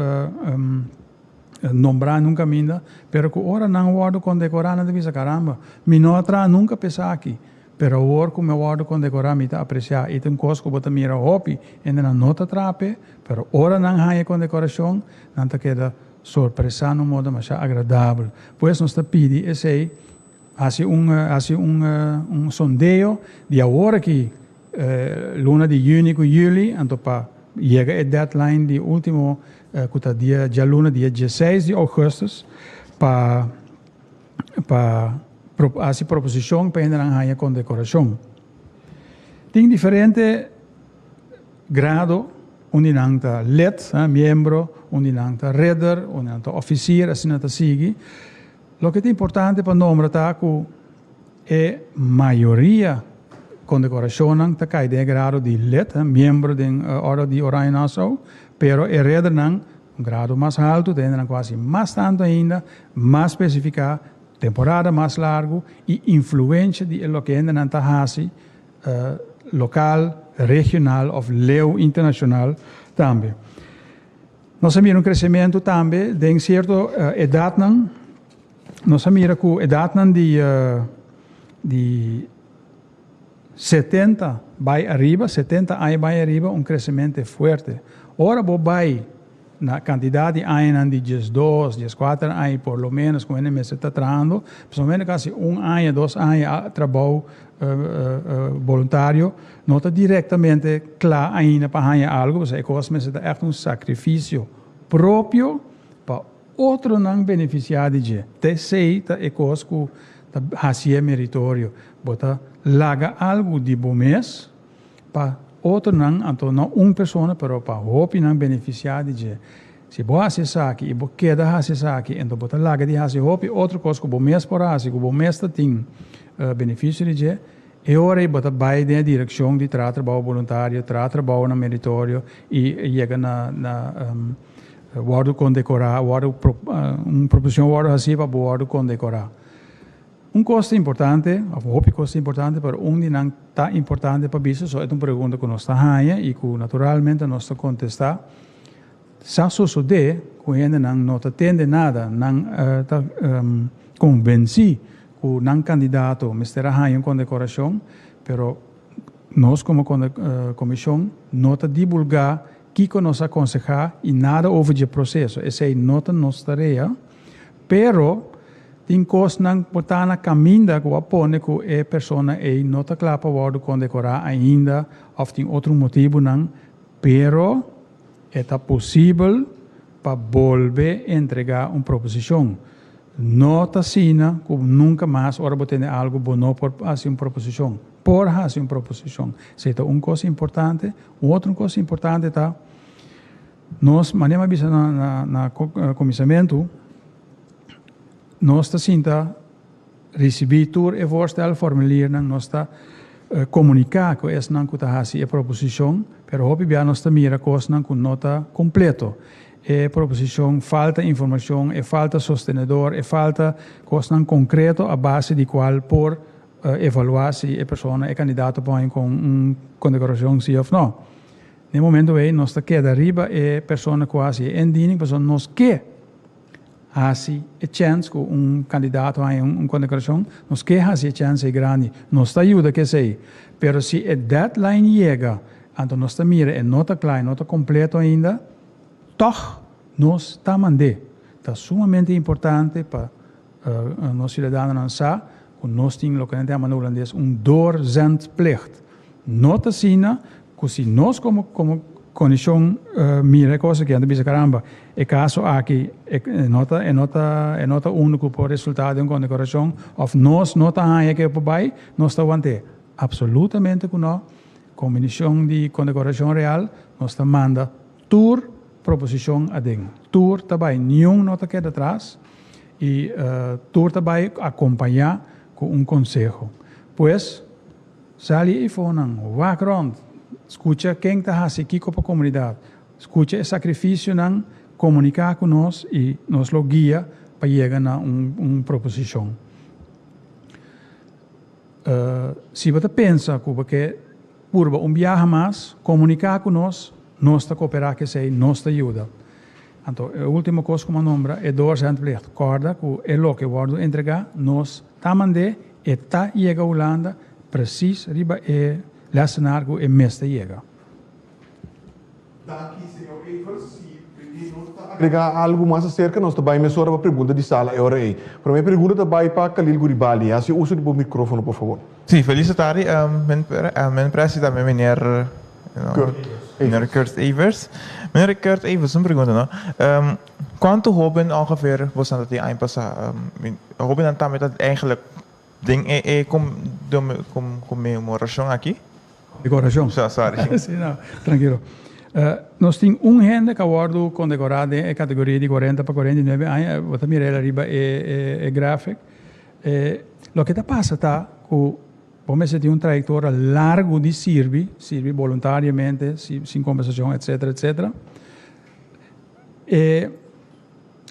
P: nombrá nun kaminda, pero ku ora nan wòrdu kondekorá nan ta bisa, Karamba, mi no a traha nunka pa esaki. Pero awor ku mi a wòrdu kondekorá mi ta apresiá. I ta un kos ku bo ta mira hopi hendenan no ta traha p'e, pero ora nan haña e kondekorashon, nan ta keda sorpresá na un modo masha agradabel. Pues nos ta pidi esei, hasi un hasi un un sondeo di awor aki luna di yüni ku yüli, anto pa yega e deadline di último ku ta dia djaluna dia dieseis di ougùstùs pa pa hasi proposishon pa hendenan haña kondekorashon. Tin diferente grado, un di nan ta lid, miembro, un di nan ta ridder, un di nan ta ofisier, asina ta sigui. Loke ta importante pa nombra ta ku e mayoria kondekorashonnan ta kai den e grado di lid, miembro den Orde di Oranje Nassau, pero e riddernan Un grado mas haltu ta hendenan ku hasi mas tantu ainda, mas spesifiká, temporada mas largu i influensha di e loke hendenan ta hasi lokal, regional òf leu internashonal tambe. Nos a mira un kresementu tambe den sierto edatnan. Nos a mira ku edatnan di di 70 bai ariba, 70 aña bai ariba, un kresemente fuerte. Ora bo bai na kantidat di añanan di 12, 14 aña por lo menos ku hende mester ta trahando, pasobra kasi un aña, dos aña trabou boluntario no ta direktamente kla ainda pa haña algu, pasobra e kos mester ta ègt un sakrifisio propio pa otronan benefisiá di dje. Ta esei ta e kos ku ta hasié meritorio. Bo ta laga algu di bo mes pa otronan, anto no un persona, pero pa hopinan benefisiá di dje. Si bo hasi esaki i bo keda hasi esaki, anto bo ta laga di hasi hopi otro kos ku bo mes por hasi, ku bo mes ta tin benefisio di dje, e ora ei bo ta bai den e direkshon di traha trabou boluntario, traha trabounan meritorio i yega na na wòrdu kondekorá, wòrdu un proposishon wòrdu hasí pa bo wòrdu kondekorá. Un kos ta importante, òf hopi kos ta importante, pero un di nan ta importante pa bisa, so e ta un pregunta ku nos ta haña i ku naturalmente nos ta kontestá. Sa sosodé ku hendenan no ta tende nada, nan ta konvensí ku nan kandidato mester a haña un kondekorashon, pero nos komo komishon no ta divulgá kiko nos a konsehá i nada over dje proseso. Esei no ta nos tarea, pero tin kosnan por ta na kaminda ku a pone ku e persona ei no ta kla pa wòrdu kondekorá ainda òf tin otro motibunan, pero e ta posibel pa bolbe entregá un proposishon. No ta asina ku nunka mas ora bo tende algu bo no por hasi un proposishon. Por hasi un proposishon. Esei ta un kos importante. Un otro kos importante ta nos, manera mi a bisa na na kuminsamentu, nos ta sinta risibí tur e voorstelformuliernan, nos ta komuniká ku esnan ku ta hasi e proposishon, pero hopi bia nos ta mira kosnan ku no ta kompleto. e proposishon falta informashon, e falta sostenedor, e falta kosnan konkreto a base di kual por evaluá si e persona, e kandidato por haña kon un kondekorashon si òf nò. Na e momento ei nos ta keda riba e persona ku hasi e indiening pasobra nos ke hasi e chèns ku un kandidato haña un kondekorashon, nos ke hasi e chèns ei grandi, nos ta yuda ku esei. Pero si e deadline yega, anto nos ta mira e no ta kla, e no ta kompleto ainda, tòg nos ta mand'é. Ta sumamente importante pa nos siudadanonan sa ku nos tin loke nan ta yama na hulandes un doorzendplicht. No ta asina ku si nos komo komo kondishon mira e kos aki, nan ta bisa karamba e kaso aki e no ta e no ta e no ta unu ku por resultá den un kondekorashon òf nos no ta haña ke por bai, nos ta want'é. Apsolutamente ku no. Komishon di Kondekorashon Real nos ta manda tur proposishon aden. Tur ta bai, niun no ta keda tras i tur ta bai akompañá ku un konseho. Pues, sali e ifonan, wak rònt, skucha ken ta hasi kiko pa komunidat, skucha e sakrifisionan, komuniká ku nos i nos lo guia pa yega na un proposishon. Si bo ta pensa ku bo ke purba un biaha mas, komuniká ku nos, nos ta koperá ku esei, nos ta yuda. Anto, e último kos ku mi a nombra, e doorzendplicht. Kòrda ku e loke wòrdu entregá, nos ta mand'é, e ta yega Hulanda presis riba e lèsenar ku e mester yega.
N: Danki, señor Evers. Si Pridi no ta agrega algu mas aserka, nos ta bai mesora pa pregunta di sala e ora ei. Prome pregunta ta bai pa Khalil Guribali. Hasi uso di bo microfono, por favor.
Q: Si, felis tardi. Men presi tambe meneer
N: Kurt
Q: Meneer Kurt Evers. Meneer Kurt Evers, un pregunta no. Kuantu hoben ongeveer boso ta tin aña pasá? Hobennan tambe ta eigenlijk Den e e conmemoracion aki.
P: Decoracion.
Q: So, sorry.
P: Si, no, trankilo. Nos tin un hende ku a wòrdu kondekorá den e kategoria di kuarenta pa 49 aña. Bo ta mira el ariba e e grafik. Loke ta pasa ta ku bo mester tin un trayektoria largu di sirbi, sirbi boluntariamente, sin kompensashon, etsetera, etsetera. E.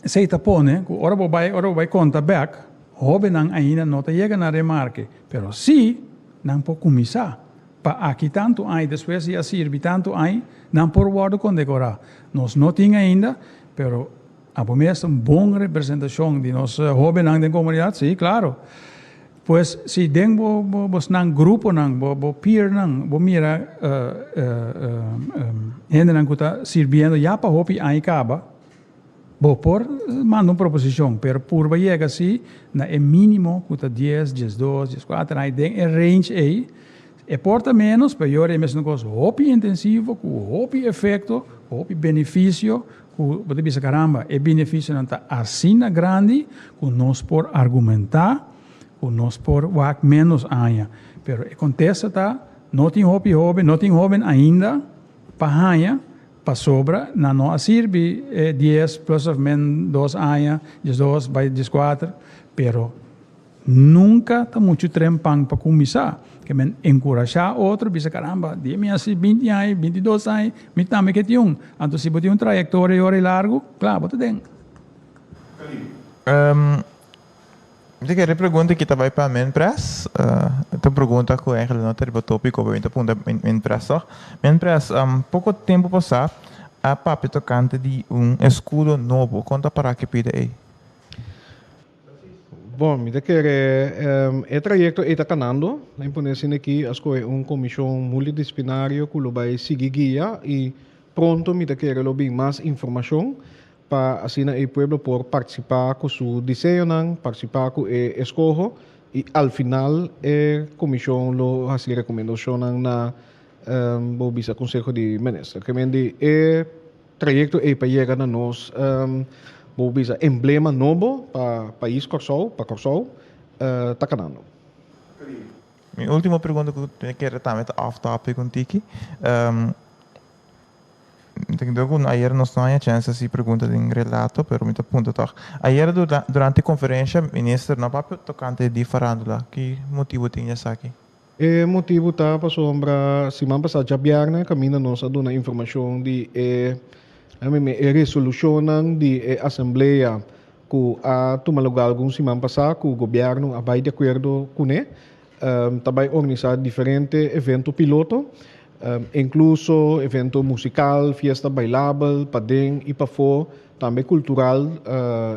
P: Esei ta pone ku ora bo bai ora bo bai konta bèk, hóbennan ainda no ta yega na remarke, pero sí nan por kuminsá. Pa aki tantu aña despues di a sirbi tantu aña, nan por wòrdu kondekorá. Nos no tin ainda, pero abo mes ta un bon representashon di nos hóbennan den komunidat, sí, klaro. Pues si den bo bo bosnan gruponan, bo bo peernan, bo mira hendenan ku ta sirbiendo ya pa hopi aña kaba, Bo por manda un proposicion, pero purba yega si na e minimo cu ta dies, diesdos, diescuater aña, den e range ey. E por ta menos, pero yora e mesun cos hopi intensivo, cu hopi efecto, cu hopi beneficio, cu bo ta bisa caramba, e beneficionan ta asina grandi cu nos por argumenta cu nos por wak menos aña. Pero e contesta ta, no tin hopi hoben, no tin hoben ainda pa haña. Pasobra nan no a sirbi e dies plus of min dos aña, 12 bai 14, pero nunka ta muchu trempan pa kuminsá. Ke men enkurashá otro, bisa karamba, di mi a hasi binti aña, 22 aña, mi tambe ke tin un. Anto si bo tin un trayektoria yora i largu, kla, bo ta den.
Q: Mi ta kere pregunta ki ta bai pa Minpres. E ta un pregunta ku eigenlijk no ta riba topiko, pero mi ta punta Minpres tòg. Minpres, poko tempu pasá a papia tokante di un eskudo nobo. Kon ta pará ki pida ei?
O: Bon, mi ta kere e trayekto ei ta kanando. Na imponé asina aki a skohe un komishon multidisiplinario ku lo bai sigui guia i pronto mi ta kere lo bin mas informashon. Pa asina e pueblo por partisipá ku su diseñonan, partisipá ku e eskoho i al final e komishon lo hasi rekomendashonnan na bo bisa Konseho di Minister. Ke men di e trayekto ei pa yega na nos bo bisa emblema nobo pa pais Kòrsou, pa Kòrsou ta kanando.
Q: Mi ultimo pregunta ku mi kere tambe ta off topic un tiki. Mi ta kere ku ayer nos no haña chèns hasi pregunta den relato, pero mi ta punta tòg. Ayer durante e konferensha minister no a papia tokante di farándula. Ki motibu tin esaki?
O: E motibu ta pasobra siman pasá djabièrnè kaminda nos a duna informashon di e E resolushonnan di e asamblea ku a tuma lugá algun siman pasá ku gobièrnu a bai di akuerdo kuné, ta bai organisá diferente evento piloto, inkluso evento musikal, fiesta bailabel paden i pafó, tambe kultural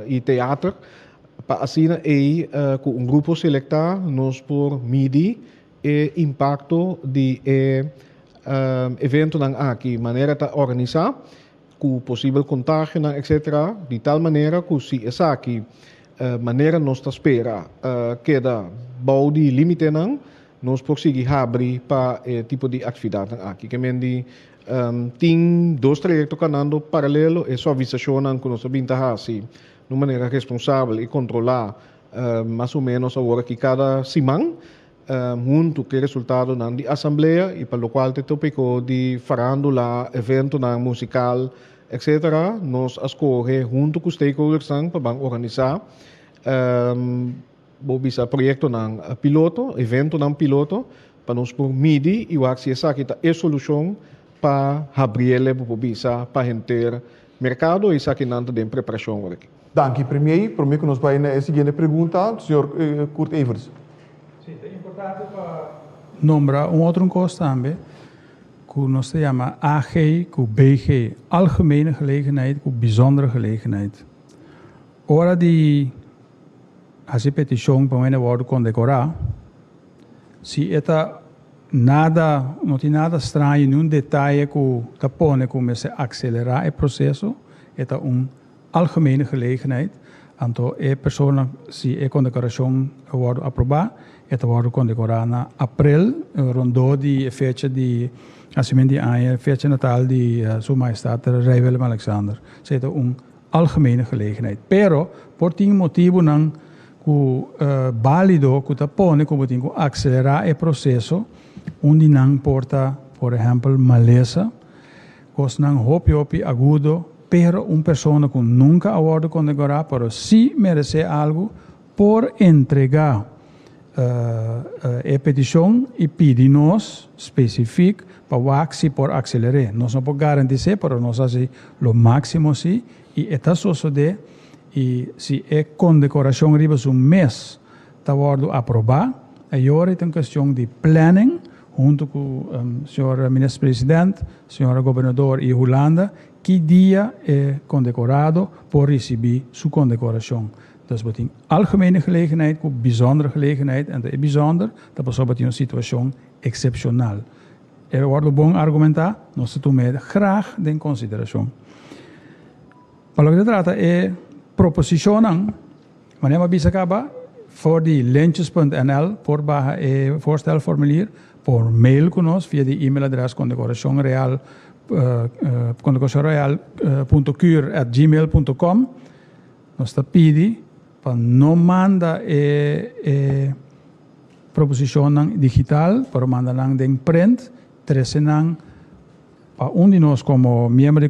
O: i teater, pa asina ei ku un grupo selektá nos por midi e impakto di e eventonan aki, manera ta organisá, ku posibel kontagionan etcetera, di tal manera ku si esaki manera nos ta spera keda bou di límitenan, nos por sigui habri pa e tipo di aktividatnan aki. Ke men di tin dos trayekto kanando paralelo, e suavisashonnan ku nos a bin ta hasi di un manera responsabel i kontrolá mas o ménos awor aki kada siman, huntu ku e resultadonan di asamblea i pa lokual ta e topiko di farándula, eventonan musikal, etcetera, nos a skohe huntu ku stakeholdersnan pa ban organisá bo bisa proyektonan piloto, eventonan piloto, pa nos por midi i wak si esaki ta e solushon pa habriele bo por bisa pa henter merkado i esakinan ta den preparashon awor aki.
N: Danki Premier. Prome ku nos bai na e siguiente pregunta, señor Kurt Everts.
P: Sí, ta importante pa nombra un otro kos tambe ku nos ta yama AG ku BG, algemene gelegenheid ku bijzondere gelegenheid. Ora di hasi petishon pa un hende wòrdu kondekorá, si e ta nada, no tin nada straño, niun detaye ku ta pone ku mester akselerá e proseso, e ta un algemene gelegenheid, anto e persona si e kondekorashon a wòrdu aprobá, e ta wòrdu kondekorá na aprel, rondó di e fecha di nasimentu di aña, fecha natal di Su Mahestat Rei Willem Alexander. Esei ta un algemene gelegenheid. Pero por tin motibunan ku bálido ku ta pone ku bo tin ku akselerá e proseso, un di nan por ta, por ehèmpel, malesa, Kosnan hopi hopi agudo, pero un persona ku nunka a wòrdu kondekorá pero sí meresé algu por entregá e petishon i pidi nos spesifik pa wak si por akseler'é. Nos no por garantis'é pero nos hasi lo máksimo sí i e ta sosodé i si e kondekorashon riba su mes ta wòrdu aprobá, ayora e ta un kestion di planning Hunto cu señor Minister President, señora Gobernador y Hulanda, ki dia e condecorado por ricibi su condecoracion. Dus bo tin algemene gelegenheid cu bijzondere gelegenheid en ta e bijzonder ta pasobra bo tin un situacion excepcional. E wordo bon argumenta, nos ta tuma e graag den consideracion. Pa loke ta trata e proposicionnan, Manera mi a bisa kaba, for di lentjes.nl por baha e voorstelformulier, por mail ku nos via di e-mailadres condecoracionreal condecoracionreal punto cur at gmail punto com. Nos ta pidi pa no manda e e proposicionnan digital, pero manda nan den print, trece nan Pa un di nos komo miembro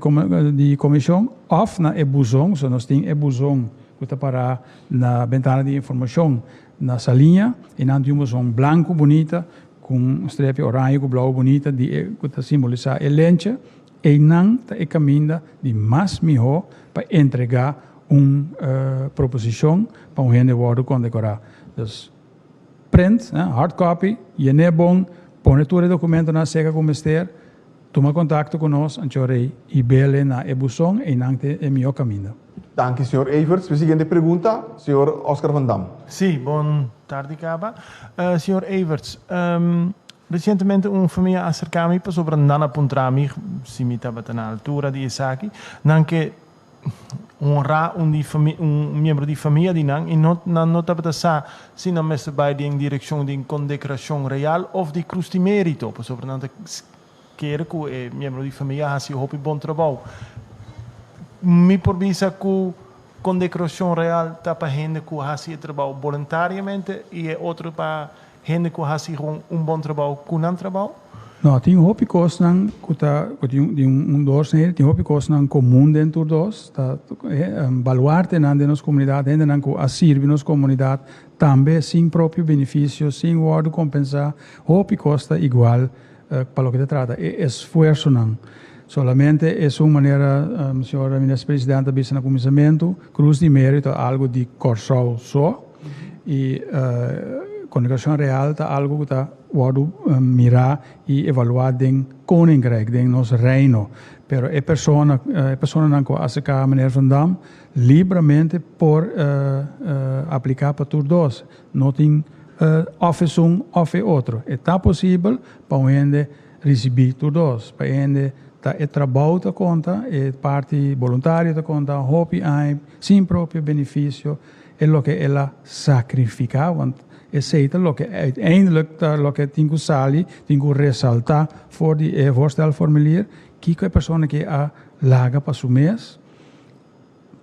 P: di komishon òf na e buzon, so nos tin e buzon ku ta pará na bentana di informashon na Saliña i nan tin un buzon blanku bunita ku un strepi oraño ku blou bunita di e ku ta simbolisá e lenche, einan ta e kaminda di mas mihó pa entregá un proposishon pa un hende wòrdu kondekorá. Dus print, hard copy, yen'é bon, pone tur e dokumentonan seka ku mester. Tuma kontakto ku nos, Ancho Rey, i bele na e buzon, einan te e mihó kaminda.
N: Danki, señor Everts. Mi siguiente pregunta, señor Oscar van Dam.
R: Sí, bon tardi kaba. Señor Everts, resientemente un famia a aserká mi pasobra nan a puntra mi si mi tabata na altura di esaki. Nan ke honrá un di un miembro di famia di nan i no nan no tabata sa si nan mester bai den direkshon di kondekrashon real òf di krus di mérito, pasobra nan ta kere ku e miembro di famia a hasi hopi bon trabou. Mi por bisa ku kondekrashon real ta pa hende ku hasi e trabou boluntariamente i e otro pa Hende ku hasi ron un bon trabou ku nan trabou?
P: No, tin hopi kosnan ku ta, ku tin di un doorsnede, tin hopi kosnan komun den tur dos. Ta baluartenan den nos komunidat, hendenan ku a sirbi nos komunidat tambe sin propio benefisio, sin wòrdu kompensá. Hopi kos ta igual pa loke ta trata e esfuersonan. Solamente esun manera señor Minister Presidente a bisa na kuminsamentu, Krus di Mérito ta algu di Kòrsou so i Kondekorashon Real ta algu ku ta wòrdu mirá i evaluá den Koninkrijk, den nos Reino. Pero e persona, e personanan ku a aserká meneer Van Dam libramente por apliká pa tur dos. No tin òf esun òf e otro. E ta posibel pa un hende Risibí tur dos. Pa e hende ta e trabou ta konta, e parti boluntario ta konta, hopi aña sin propio benefisio, e loke el a sakrifiká, want esei ta loke uiteindelijk ta loke tin ku sali, tin ku resaltá for di e voorstelformulier, kiko e persona ke a laga pa su mes.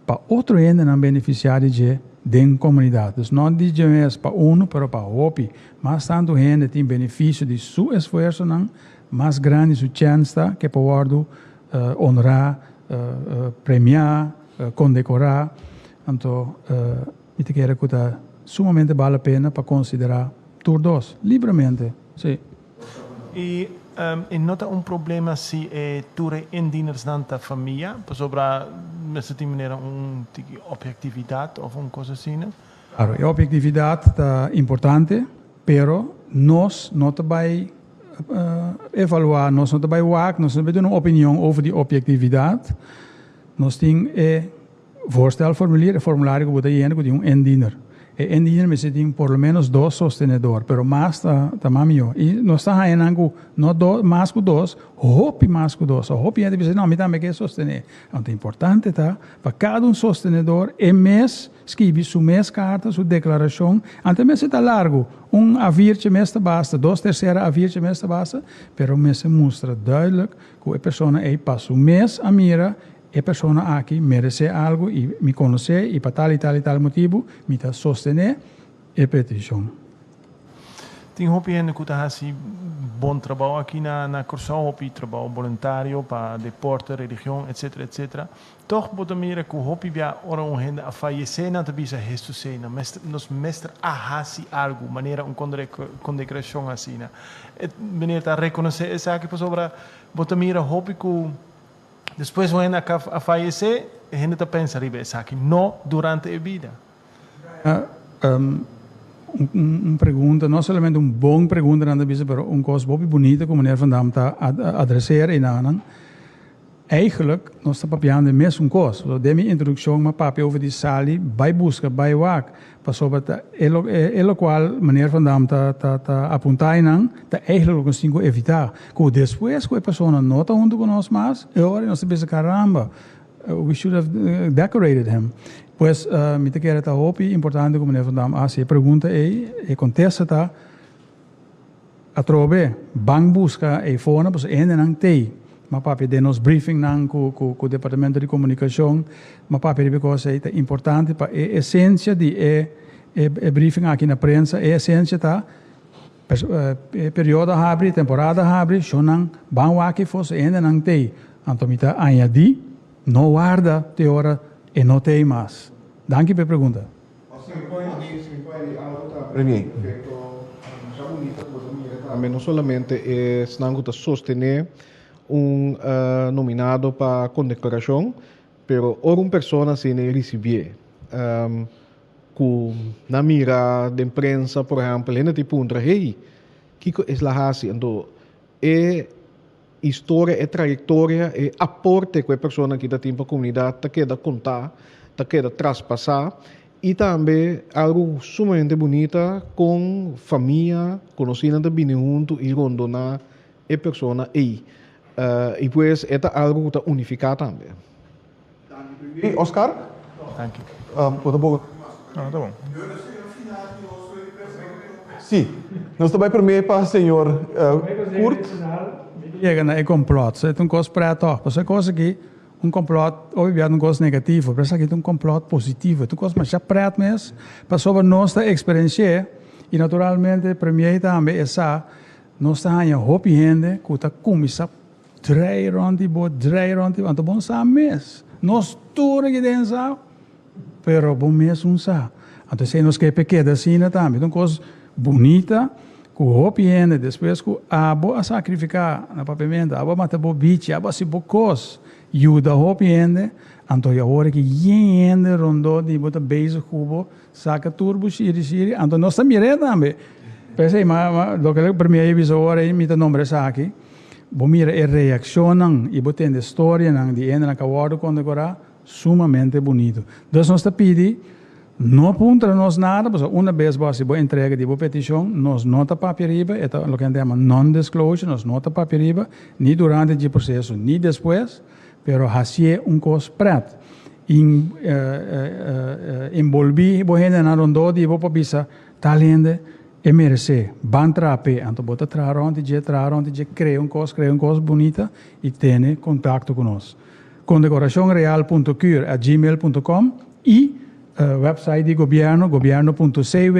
P: Pa otro hendenan benefisiá di dje den komunidat. Dus no di dje mes pa unu, pero pa hopi. Mas tantu hende tin benefisio di su esfuersonan, mas grandi su chèns ta ke por wòrdu onrá, premiá, kondekorá. Anto mi ta kere ku ta sumamente bal la pena pa konsiderá tur dos libremente. Sí.
R: I e no ta un problema si e tur e indienersnan ta famia, pasobra mester tin manera un tiki objektividat of un kos asina.
P: Klaro, e objektividat ta importante, pero nos no ta bai evaluá, nos no ta bai wak, nos no ta bai duna un opinion over di objektividat. Nos tin e Voorstelformulier, e formulario ku bo ta yena ku tin un indiener. E indiener mester tin por lo menos dos sostenedor, pero mas ta ta mas mihó. I nos ta haña nan ku no dos, mas ku dos, hopi mas ku dos. So hopi hende bisa, no, mi tambe ke sostené. Anto importante ta pa kada un sostenedor e mes skibi su mes karta, su deklarashon. Anto e mester ta largu, un A-viertje mes ta basta, dos tersera A-viertje mes ta basta, pero mester mustra duidelijk ku e persona ei pa su mes a mira E persona aki meresé algu i mi konosé i pa tal i tal i tal motibu mi ta sostené e petishon.
R: Tin hopi hende ku ta hasi bon trabou aki na na Kòrsou, hopi trabou boluntario pa deporte, religion, etsetera, etsetera. Tòg bo ta mira ku hopi bia ora un hende a fayesé nan ta bisa Hesusé, nan mester nos mester a hasi algu, manera un kondekorashon asina. E meneer ta rekonosé esaki pasobra bo ta mira hopi ku Despues un hende a fayesé, e hende ta pensa riba esaki, no durante e bida.
P: Un pregunta, no solamente un bon pregunta nan ta bisa, pero un kos hopi bunita ku meneer Van Dam ta adreseer einanan. Eigenlijk nos ta papiando e mesun kos. Den mi introdukshon mi a papia over di sali bai buska, bai wak. Pasobra ta e lo e lokual meneer Van Dam ta ta ta apuntá einan ta eigenlijk loke nos tin ku evitá. Ku despues ku e persona no ta huntu ku nos mas, e ora nos ta bisa caramba, we should have decorated him. Pues mi ta kere ta hopi importante ku meneer Van Dam a hasi e pregunta ei, e kontesta ta atrobe ban buska ei fornan pasobra e hendenan t'ei. M'a papia den nos briefingnan ku ku ku departamento di komunikashon, m'a papia riba e kos ei, ta importante pa e esensia di e e briefing aki na prensa, e esensia ta e periodo a habri, e temporada a habri, shonnan ban wak efo su hendenan t'ei. Anto mi ta añadí, no warda te ora e no t'ei mas. Danki pa e pregunta.
O: Tambe no solamente esnan ku ta sostené un nominado pa kondekorashon, pero ora un persona asina e risibié, ku nan mira den prensa por ehèmpel, hende ta puntra, hey, kiko es la hasi? Anto e historia, e trayektoria, e aporte ku e persona aki ta tin pa komunidat ta keda kontá, ta keda traspasá i tambe algu sumamente bunita kon famia, konosínan ta bini huntu i rondoná e persona ei. I pues e ta algu ku ta unifiká tambe.
N: Danki Oscar.
R: Danki.
N: Bo ta boga.
Q: No, ta bon.
N: Sí, nos ta bai promé pa señor Kurt.
P: Yega na e complot. So e ta un kos prèt tòg. Pasobra e kos aki, un complot, hopi bia ta un kos negativo, pero esaki ta un complot positivo. E ta un kos masha prèt mes, pasobra nos ta eksperensi'é i naturalmente premier tambe e sa, nos ta haña hopi hende ku ta kuminsá Drei rond di bo, drei rond di bo. Anto bo no sa mes. Nos tur aki den sa, pero bo mes no sa. Anto esei nos ke pe keda asina tambe. Ta un kos bunita Ku hopi hende despues ku abo a sakrifiká na papiamentu, abo a mata bo bichi, abo a hasi bo kos, yuda hopi hende, anto i awor ki yen hende rondó di bo ta bezig ku bo, saka tur bo shiri shiri, anto nos ta mir'é tambe. P'esei, ma, ma, loke Premier a bisa awor ei, mi ta nombra esaki, bo mira e reakshonnan i bo tende storianan di hendenan ku a wòrdu kondekorá, Sumamente bunito. Dus nos ta pidi, no puntra nos nada, pasobra una bes bo hasi bo entrega di bo peticion, nos no ta papia riba, e ta loke nan ta yama non-disclosure, nos no ta papia riba, ni durante dje proceso, ni despues, pero hacié un cos pret. In, enbolbí bo hendenan rondó di bo pa bisa, tal hende e merecé, ban traha p'e. Anto bo ta traha rond di dje, traha rond di dje, crea un cos, crea un cos bunita y tene contacto cu nos. Condecoracionreal.cur@gmail.com y website di gobierno gobierno.cw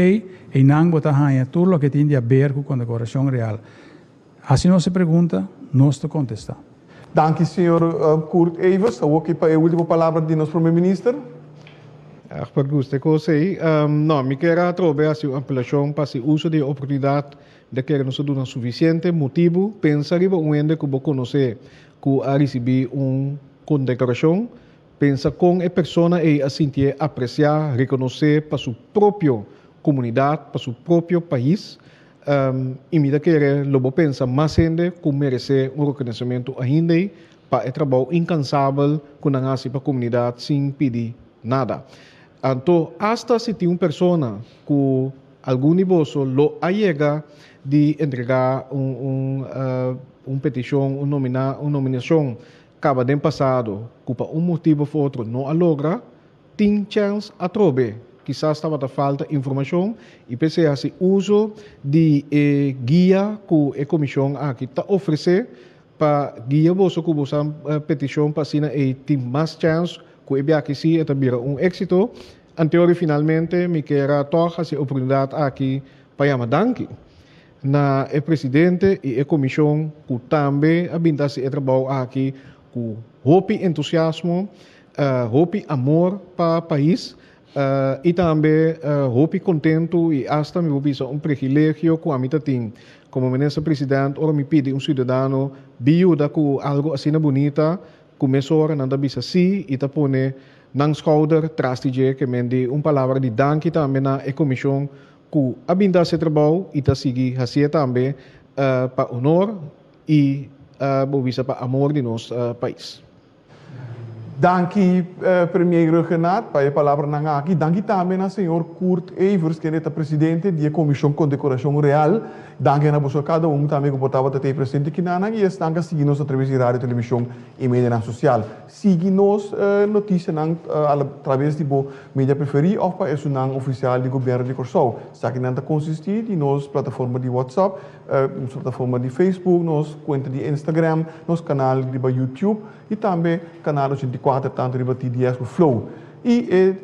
P: einan bo ta haña tur loke tin di haber cu Condecoracion Real. Haci nos e pregunta, nos ta contesta.
N: Danki señor Kurt Evers. Awor ki pa e ultimo palabra di nos Prome Minister.
O: Ag pa gusta e cos ey. No, mi kier a atrobe haci un apelacion pa haci uso di e oportunidad de kere nos a duna suficiente motibu pensa riba un hende cu bo conoce ku a risibí un kondekorashon, pensa kon e persona ei a sintié apresiá, rekonosé pa su propio komunidat, pa su propio pais. I mi ta kere lo bo pensa mas hende ku meresé un rekonosementu ainda ei pa e trabou inkansabel ku nan hasi pa komunidat sin pidi nada. Anto, asta si tin un persona ku algun di boso lo a yega di entregá un un petishon, un nomina, un nominashon kaba den pasado ku pa un motibu òf otro no a logra, tin chèns atrobe. Kisas tabata falta informashon i p'esei hasi uso di e guia ku e komishon aki ta ofresé pa guia boso ku boso petishon pa asina ei tin mas chèns ku e biaha si e ta bira un éksito. Anteori finalmente mi kier a tòg hasi e oportunidat aki pa yama danki na e presidente i e komishon ku tambe a bin ta hasi e trabou aki ku hopi entusiasmo, hopi amor pa pais i tambe hopi kontentu i asta mi por bisa un prigilegio ku ami ta tin komo minister president ora mi pidi un siudadano bin yuda ku algu asina bunita ku mesora nan ta bisa si i ta pone nan skouder tras di dje ke men di un palabra di danki tambe na e komishon ku a bin ta hasi e trabou i ta sigui hasié tambe pa honor i bo bisa pa amor di nos pais.
N: Danki Premier Rhuggenaath pa e palabranan aki. Danki tambe na señor Kurt Evers kende ta presidente di e Komishon Kondekorashon Real. Danki na boso kada un tambe ku por tabata tei presente kinanan i esnan ku a sigui nos atraves di radio, televishon i medianan sosial. Sigui nos notisianan a traves di bo media preferí òf pa esunnan ofisial di Gobièrnu di Kòrsou. Esakinan ta konsistí di nos plataforma di WhatsApp, nos plataforma di Facebook, nos kuenta di Instagram, nos kanal riba YouTube i tambe kanal 84 tantu riba TDS ku Flow. I e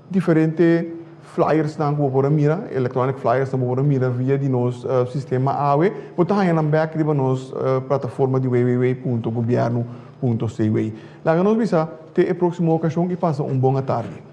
N: diferente flyersnan ku bo por a mira, electronic flyersnan bo por a mira via di nos sistema awe, bo ta haña nan bèk riba nos plataforma di www.gobierno.cw. Laga nos bisa te e próksimo okashon i pasa un bon atardi.